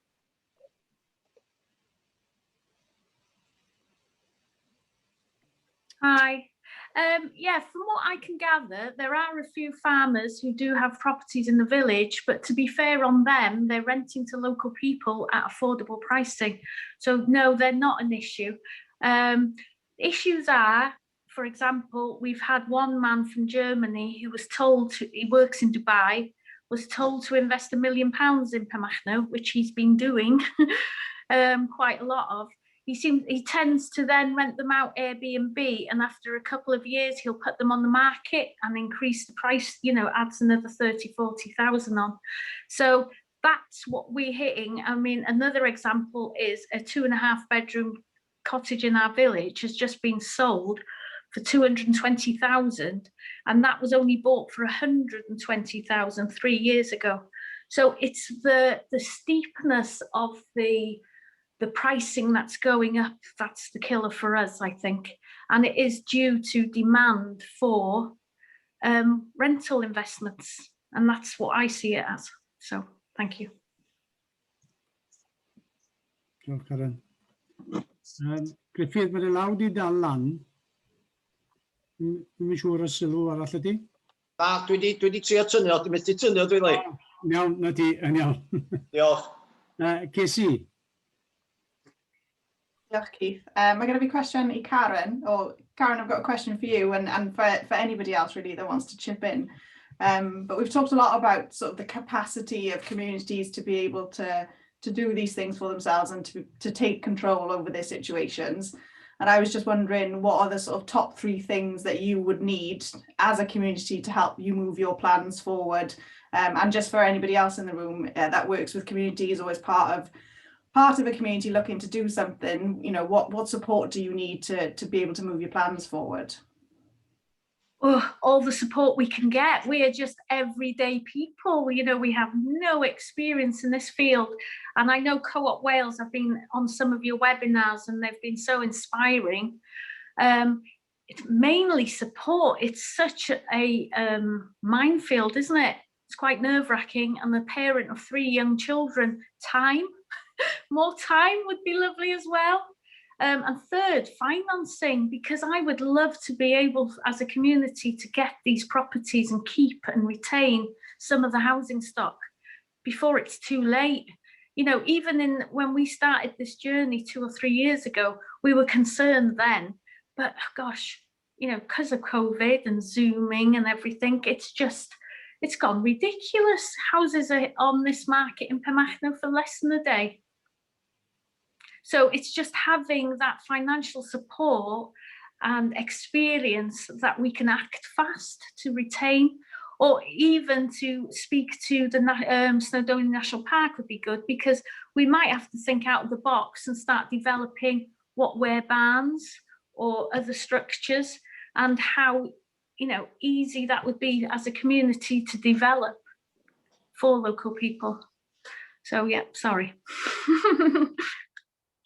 Hi. Yeah, from what I can gather, there are a few farmers who do have properties in the village, but to be fair on them, they're renting to local people at affordable pricing. So no, they're not an issue. Issues are, for example, we've had one man from Germany who was told to, he works in Dubai, was told to invest £1 million in Penmachno, which he's been doing quite a lot of. He tends to then rent them out Airbnb, and after a couple of years, he'll put them on the market and increase the price. Adds another 30, 40,000 on. So that's what we're hitting. I mean, another example is a 2.5 bedroom cottage in our village has just been sold for 220,000, and that was only bought for 120,000 3 years ago. So it's the steepness of the pricing that's going up that's the killer for us, I think. And it is due to demand for rental investments. And that's what I see it as. So thank you. Diolch, Karen. Griffith, mae dy law di dal lan. Dwi'm yn siŵr o sylw arall ydy? Na, dwi di trio tynnu o, dwi'n methu tynnu o, dwi'n le. Iawn, na ti, yn iawn. Diolch. Casey? Diolch, Keith. Mae gen i fi cwestiwn i Karen, or Karen, I've got a question for you and for anybody else really that wants to chip in. But we've talked a lot about sort of the capacity of communities to be able to do these things for themselves and to take control over their situations. And I was just wondering, what are the sort of top three things that you would need as a community to help you move your plans forward? And just for anybody else in the room that works with communities or is part of a community looking to do something, what support do you need to be able to move your plans forward? Oh, all the support we can get. We are just everyday people. We have no experience in this field. And I know Co-op Wales, I've been on some of your webinars and they've been so inspiring. It's mainly support. It's such a minefield, isn't it? It's quite nerve-wracking. I'm a parent of 3 young children. Time, more time would be lovely as well. And third, financing, because I would love to be able as a community to get these properties and keep and retain some of the housing stock before it's too late. Even in when we started this journey 2 or 3 years ago, we were concerned then, but oh gosh, because of COVID and Zooming and everything, it's gone ridiculous. Houses are on this market in Penmachno for less than a day. So it's just having that financial support and experience that we can act fast to retain, or even to speak to the Snowdonia National Park would be good, because we might have to think out of the box and start developing what were barns or other structures, and how easy that would be as a community to develop for local people. Sorry.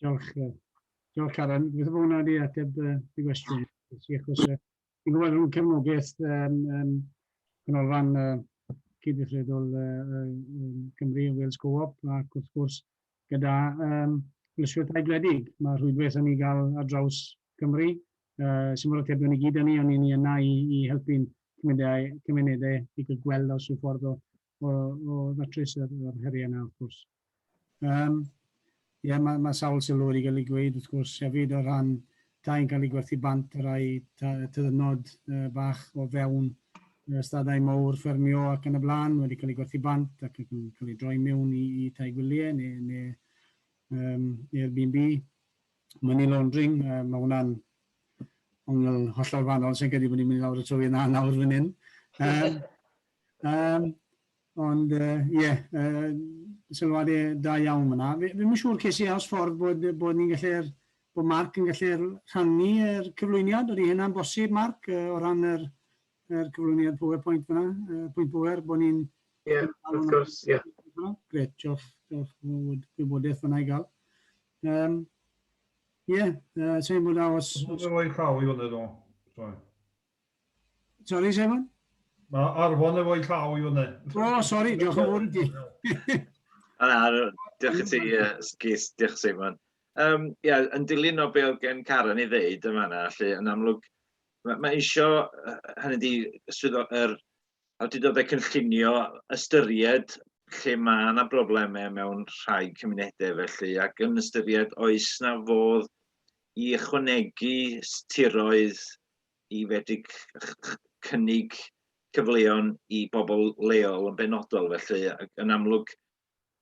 Diolch, diolch Karen. Gobeithio bod hwnna wedi ateb dy gwestiwn. Achos fi'n gwybod rhwng cefnogaeth canolfan cydweithredol Cymru, Wales Co-op, ac wrth gwrs gyda Hwyluswyr Tai Gwledig. Mae rhwydwaith yn ei gael ar draws Cymru. Sy'n mor atebion i gyd yn ni, ond ni yna i helpu'n cymunedau i gael gweld os yw ffordd o ddatrys yr heriau yna, wrth gwrs. Ie, mae sawl sylw wedi cael ei gweud, wrth gwrs, hefyd o ran tai'n cael ei gwerthu bant, y rai tyddynnod bach o fewn ystadau mawr, ffermio ac yn y blaen, wedi cael ei gwerthu bant ac yn cael ei droi mewn i tai gwyliau neu Airbnb. Money laundering, mae hwnna'n ongl hollol wahanol, sy'n credu bod ni'n mynd lawr y trywydd yna nawr fan hyn. Ond, ie, sylwadau da iawn fyna. Fi'n siŵr, Casey, oes ffordd bod ni'n gallu'r, bod Mark yn gallu rhannu'r cyflwyniad. Ydy hynna'n bosib, Mark, o ran yr cyflwyniad PowerPoint fyna, pwynt pwer, bod ni'n Ie, yeah, wrth gwrs, ie. Yeah. Gret, diolch, diolch am wybodaeth fyna i gael. Ie, sa'n bod os Os... Efo'i llaw i fyny, ddo. Sorry. Sorry, Simon? Mae Arfon efo'i llaw i fyny. O, oh, sorry, diolch yn fawr i ti. Na, diolch i ti, Keith, diolch Simon. Yeah, yn dilyn o be oedd gen Karen i ddeud yma yna, lle yn amlwg, mae isio, hynny di, swyddo, yr awdurdodau cynllunio ystyried lle mae yna broblemau mewn rhai cymunedau felly, ac yn ystyried oes na fodd i ychwanegu tiroedd i fedru cynnig cyfleon i bobl leol yn benodol felly, ac yn amlwg,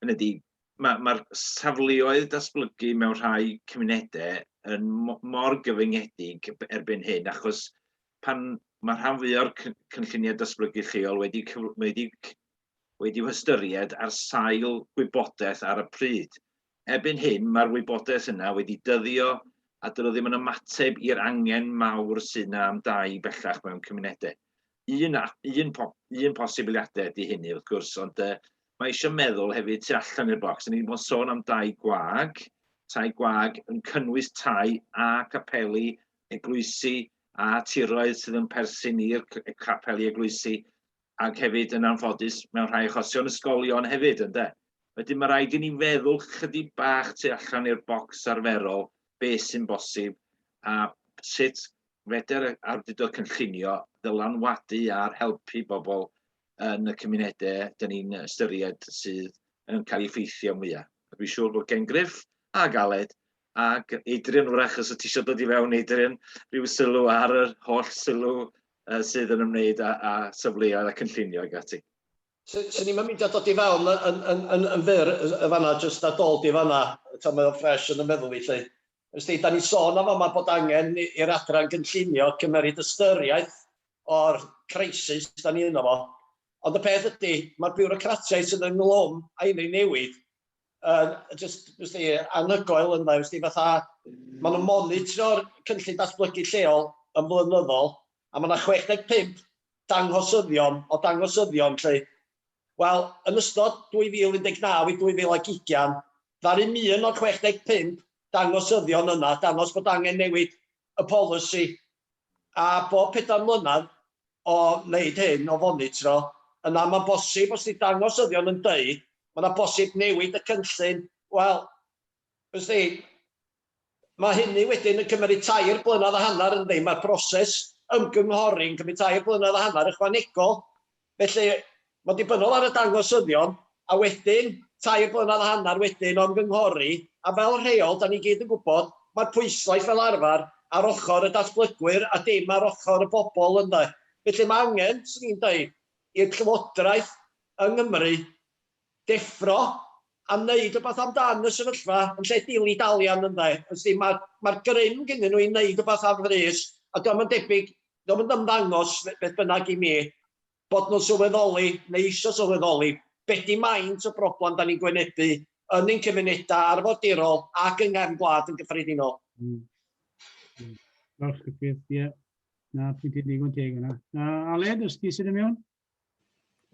hynny ydi, mae'r safleoedd datblygu mewn rhai cymunedau yn mor gyfyngedig erbyn hyn, achos pan mae rhan fwyaf o'r cynlluniau datblygu lleol wedi ystyried ar sail gwybodaeth ar y pryd. Erbyn hyn, mae'r wybodaeth yna wedi dyddio a dyn nhw ddim yn ymateb i'r angen mawr sydd yna am dai bellach mewn cymunedau. Un posibiliadau ydy hynny, wrth gwrs, ond mae eisiau meddwl hefyd tu allan i'r bocs. Ni wedi bod yn sôn am dai gwag, tai gwag yn cynnwys tai a capeli, eglwysi a tiroedd sydd yn perthyn i'r capeli eglwysi, ac hefyd yn anffodus mewn rhai achosion ysgolion hefyd, ynde? Wedyn mae rhaid i ni feddwl chydig bach tu allan i'r bocs arferol, beth sy'n bosib, a sut fedr awdurdod cynllunio ddylanwadu ar helpu bobl yn y cymunedau dyn ni'n ystyried sydd yn cael ei effeithio mwyaf. A dwi'n siŵr bod gen Griff ac Aled ac Adrian wrach, os ti eisiau dod i fewn, Adrian, rhyw sylw ar yr holl sylw sydd yn ymwneud â safleoedd a cynllunio ag ati. Swn i'n mynd i dod i fewn yn fyr y fanna, jyst a dod i fanna, tan mae o'n ffres yn y meddwl i lle. Ysdi, da ni sôn am yma bod angen i'r adran gynllunio cymeryd ystyriaeth o'r crisis da ni yno fo. Ond y peth ydy, mae'r biwrocratiaeth sydd ynghlwm â un ei newid yn just, ysdi, anhygoel ynddo, ysdi, fatha, maen nhw'n monitro'r cynllun datblygu lleol yn flynyddol. A mae yna 65 danghosyddion o dangosyddion 'lly. Wel, yn ystod 2019 i 2020, ddaru un o'r 65 dangosyddion yna dangos bod angen newid y polisi. A bob 4 mlynedd o wneud hyn, o fonitro, yna mae'n bosib, os 'di dangosyddion yn deud, mae yna bosib newid y cynllun. Wel, wsti, mae hynny wedyn yn cymryd 3 blynedd a hanner, yndi? Mae'r broses ymgynghori yn cymryd 3 blynedd a hanner ychwanegol. Felly, mae'n dibynnol ar y dangosyddion, a wedyn 3 blynedd a hanner wedyn o ymgynghori, a fel rheol, da ni gyd yn gwybod, mae'r pwyslais fel arfer ar ochr y datblygwyr a dim ar ochr y bobl, ynde. Felly mae angen, swn i'n dweud, i'r Llywodraeth yng Nghymru deffro a wneud rhywbeth amdan y sefyllfa yn lle dili-dalian, ynde. Ysdi, mae'r ma grym gynnyn nhw i wneud rhywbeth ar frys, a dio'm yn debyg, dio'm yn ymddangos beth bynnag i mi, bod nhw'n sylweddoli neu eisiau sylweddoli be di maint y broblem da ni'n gwynebu yn ein cymunedau arfordirol ac yng nghefn gwlad yn gyffredinol. Diolch, Griffith, ie. Na, pwynt digon teg yna. Aled, os ti sydd yn mewn?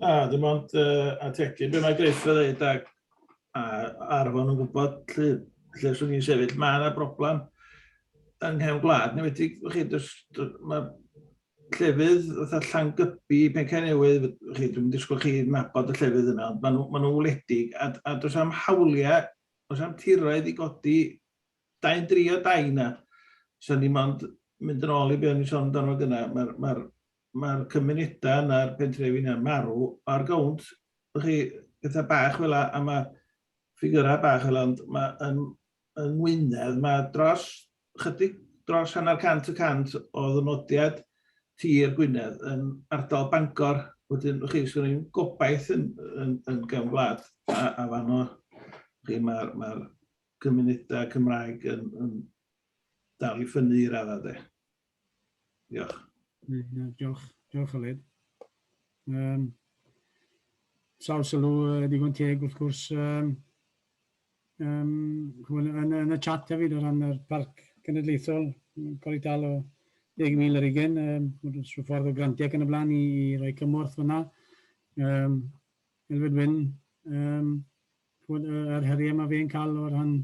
Na, dim ond ategu be mae Griff yn dweud ac a Arfon yn gwybod lle, lle swn i'n sefyll. Mae yna broblem yng nghefn gwlad, neu wedi, chi, mae llefydd fatha Llangybi, Pencae Newydd, chi, dwi'n disgwyl chi nabod y llefydd yna, ond maen nhw, ma nhw wledig, a does am hawliau, does am tiroedd i godi dau'n dri o dai na. So ni mond mynd yn ôl i be o'n i'n sôn amdano gyna, mae'r ma ma cymunedau yna'r pentrefi yna'n marw ar gownt, chi, pethau bach fel a mae ffigurau bach fel ond mae yn Ngwynedd, mae dros, chydig dros 0.5% o ddynodiad tir Gwynedd yn ardal Bangor. Wedyn, chi, sgwn i'n gobaith yn gefn gwlad, a fanno, chi, mae'r ma cymunedau Cymraeg yn dal i ffynnu i raddau, de. Diolch. Yeah, diolch, diolch Aled. Sawl sylw digon teg wrth gwrs. Yn y chat hefyd o ran yr Parc Cenedlaethol, cael ei dal o 10,000 ar 20, rhyw ffordd o grantiau ac yn y blaen i roi cymorth fyna. Elfed Wyn, yr heriau mae fe'n cael o ran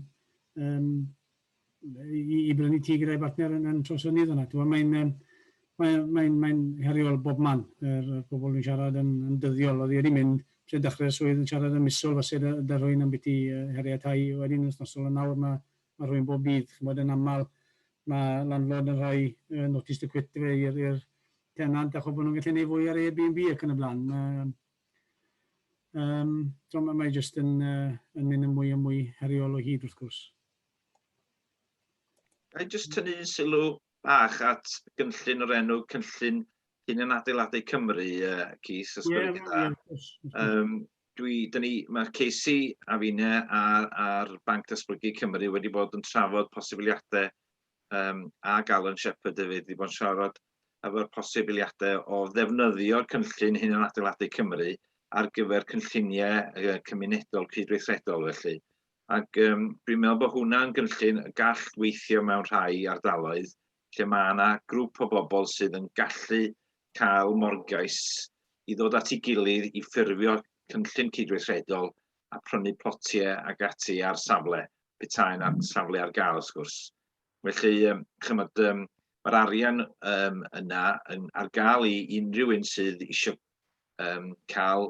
i brynu tŷ gyda'i bartner yn Trawsfynydd yna. Mae'n mae heriol bob man. Yr bobl yn siarad yn dyddiol. Oedd hi wedi mynd, sy'n dechrau'r swydd yn siarad yn misol falle da rhywun am byti heriau tai wedyn yn wythnosol, a nawr mae rhywun bob dydd. Ch'mod, yn aml mae landlord yn rhoi notice to quit fe i'r tenant achos bod nhw'n gallu gwneud fwy ar Airbnb ac yn y blaen. So mae jyst yn mynd yn mwy a mwy heriol o hyd wrth gwrs. Ga i jyst tynnu un sylw bach at gynllun o'r enw Cynllun Hunan Adeiladu Cymru, Keith, os gwelwch yn dda. Dwi, dyn ni, mae Casey a finne a'r Banc Datblygu Cymru wedi bod yn trafod posibiliadau ag Alan Shepherd hefyd wedi bod yn siarad efo'r posibiliadau o ddefnyddio'r Cynllun Hunan Adeiladu Cymru ar gyfer cynlluniau cymunedol cydweithredol felly. Ac dwi'n meddwl bod hwnna'n gynllun y gall weithio mewn rhai ardaloedd lle mae yna grŵp o bobl sydd yn gallu cael morgais i ddod at ei gilydd i ffurfio cynllun cydweithredol a prynu plotiau ac ati ar safle, petai yna safle ar gael wrth gwrs. Felly, chymod, mae'r arian yna ar gael i unrhyw un sydd eisiau cael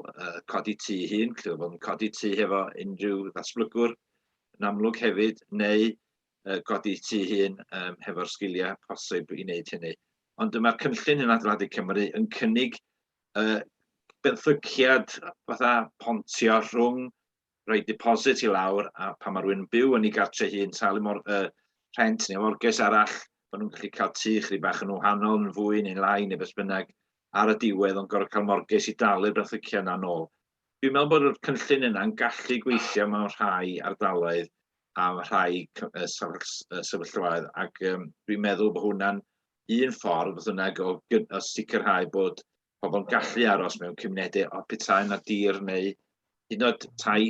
codi tŷ hun, lle bod yn codi tŷ hefo unrhyw ddatblygwr yn amlwg hefyd, neu godi tŷ hun hefo'r sgiliau posib i wneud hynny. Ond mae'r Cynllun yn Adeiladu Cymru yn cynnig benthyciad fatha pontio rhwng rhoi deposit i lawr a pan mae rhywun yn byw yn ei gartre hun, talu mor, rhent neu morgais arall, maen nhw'n gallu cael tŷ chydig bach yn wahanol, yn fwy neu'n lai neu beth bynnag, ar y diwedd, ond gorfod cael morgais i dalu'r benthyciad yna nôl. Dwi'n meddwl bod y cynllun yna'n gallu gweithio mewn rhai ardaloedd a rhai sefyllfaoedd, ac dwi'n meddwl bod hwnna'n un ffordd beth bynnag o sicrhau bod pobl yn gallu aros mewn cymunedau o petai yna dir neu hyd yn oed tai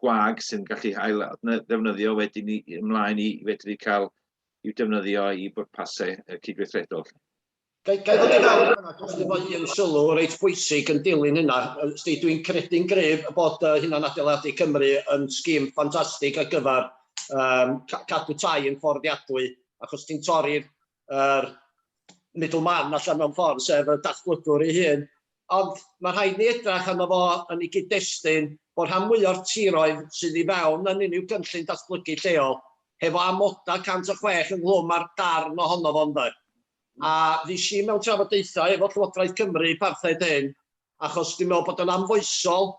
gwag sy'n gallu ail ddefnyddio wedyn i, ymlaen i fedru cael i'w defnyddio i bwrpasau cydweithredol. Ga i ddod i fewn yna jyst efo un sylw reit bwysig yn dilyn hynna. Sti, dwi'n credu'n gryf bod Hunan Adeiladu Cymru yn sgîm ffantastig ar gyfer um, cadw tai yn fforddiadwy, achos ti'n torri'r er middleman allan mewn ffordd, sef y datblygwr ei hun. Ond mae rhaid ni edrach arno fo yn ei gyd-destun bod rhan mwy o'r tiroedd sydd i fewn yn unrhyw gynllun datblygu lleol hefo amodau 106 ynghlwm ar darn ohono fo ynde. A fues i mewn trafodaethau efo Llywodraeth Cymru parthed hyn, achos dwi'n meddwl bod o'n anfoesol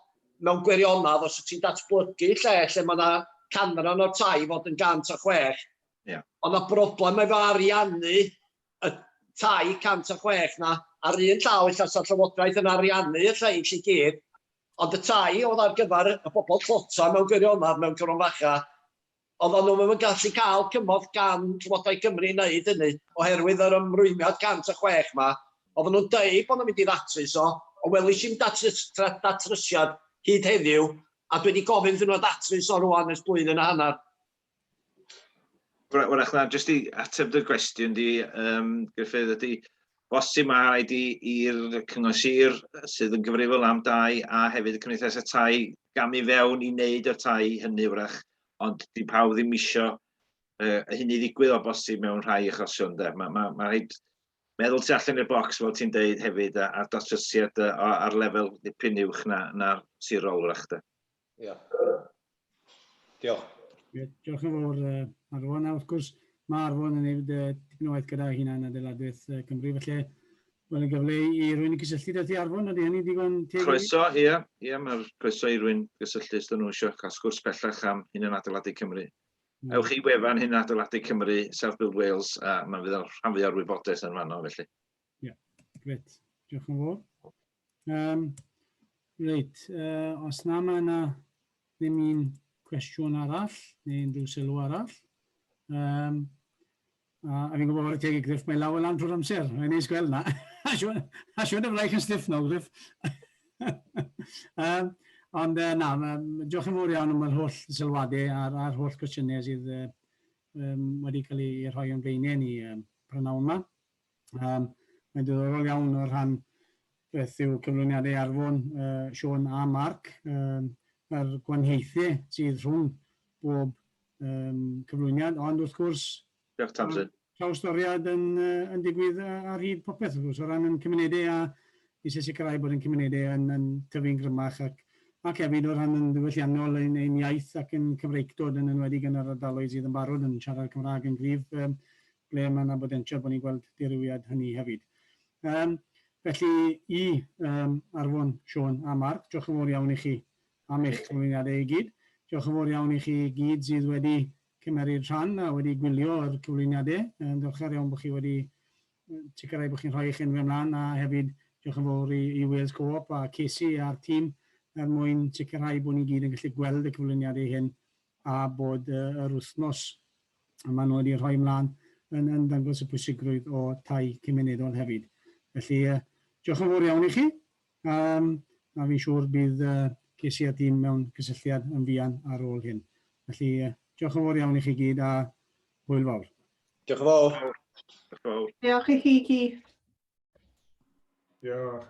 mewn gwirionedd os wyt ti'n datblygu lle lle mae yna canran o'r tai fod yn 106. Yeah. Ond y broblem efo ariannu y tai 106 na, ar un llaw ella sa'r Llywodraeth yn ariannu y lleill i gyd, ond y tai oedd ar gyfer y bobl tlota mewn gwirionedd mewn cronfacha, Oedden nhw'm yn gallu cael cymorth gan Llywodraeth Cymru i wneud hynny oherwydd yr ymrwymiad 106 'ma. Oedden nhw'n deud bod nhw'n mynd i ddatrys o, ond welis i'm datrys, datrysiad hyd heddiw, a dwi wedi gofyn iddyn nhw ddatrys o rwan ers blwyddyn a hanner. Wrach na, jyst i ateb dy gwestiwn di, um, Gruffydd, ydy, bosib mae rhaid i'r Cyngor Sir sydd yn gyfrifol am dai a hefyd y Cymdeithasau Tai gamu fewn i wneud y tai hynny wrach, ond di pawb ddim isio uh, hynny ddigwydd o bosib mewn rhai achosion. De. Mae ma, ma rhaid meddwl tu allan i'r bocs, fel ti'n deud hefyd, a, a datrysiad ar lefel dipyn uwch na, na'r sirol wrach. De. Ia. Diolch. Diolch yn fawr, Arfon. A wrth gwrs, mae Arfon yn gwneud dipyn o waith gyda hunan adeiladwaith Cymru, felly mae'n gyfle i rwy'n gysylltu â ti, Arfon, ydy hynny'n digon teg? Croeso, ie, ie, mae'r croeso i rwy'n gysylltu os dyn nhw eisiau cael sgwrs bellach am hunan adeiladu Cymru. Ewch i wefan hunan adeiladu Cymru, Self Build Wales, a mae'n fydd rhan fwyaf o'r wybodaeth yn fanno, felly. Ie, yeah, gret. Diolch yn fawr. Um, reit, uh, os na mae yna ddim un cwestiwn arall, neu unrhyw sylw arall. Um, a, a fi'n gwybod o'r teg i Griff, mae law lan trwy'r amser. Mae'n neis gweld na. a siŵr y fraich yn stiff nawr, Griff. um, ond na, diolch yn fawr iawn am yr holl sylwadau a'r, a'r holl cwestiynau sydd um, wedi cael eu rhoi o'n blaenau ni um, prynawn yma. Um, mae'n diddorol iawn o'r rhan beth yw cyflwyniadau Arfon, uh, Siôn a Mark, um, yr gwahaniaethau sydd rhwng bob um, cyflwyniad, ond wrth gwrs... Diolch, Tamsin. Trawstoriad yn, yn digwydd ar hyd popeth, wrth gwrs, o ran yn cymunedau a eisiau sicrhau bod yn cymunedau yn, yn tyfu'n gryfach ac, ac hefyd o ran yn ddiwylliannol ein, ein iaith ac yn Cymreictod yn enwedig yn yr ardaloedd sydd yn barod yn siarad Cymraeg yn gryf. Um, ble mae yna botensial bod ni'n gweld dirywiad hynny hefyd. Um, felly, i um, Arfon, Siôn a Mark, diolch yn fawr iawn i chi am eich cyflwyniadau i gyd. Diolch yn fawr iawn i chi gyd sydd wedi cymeryd rhan a wedi gwylio yr cyflwyniadau. Um, diolchgar iawn bod chi wedi sicrhau bod chi'n rhoi eich enwau ymlaen a hefyd diolch yn fawr i, i Wales Co-op a Casey a'r tîm er mwyn sicrhau bod ni gyd yn gallu gweld y cyflwyniadau hyn a bod yr wythnos a maen nhw wedi rhoi ymlaen yn, yn dangos y pwysigrwydd o tai cymunedol hefyd. Felly, diolch yn fawr iawn i chi, um, a fi'n siŵr bydd Casey a tîm mewn cysylltiad yn fuan ar ôl hyn. Felly, diolch yn fawr iawn i chi gyd a hwyl fawr. Diolch yn fawr. Diolch i chi, Keith. Diolch.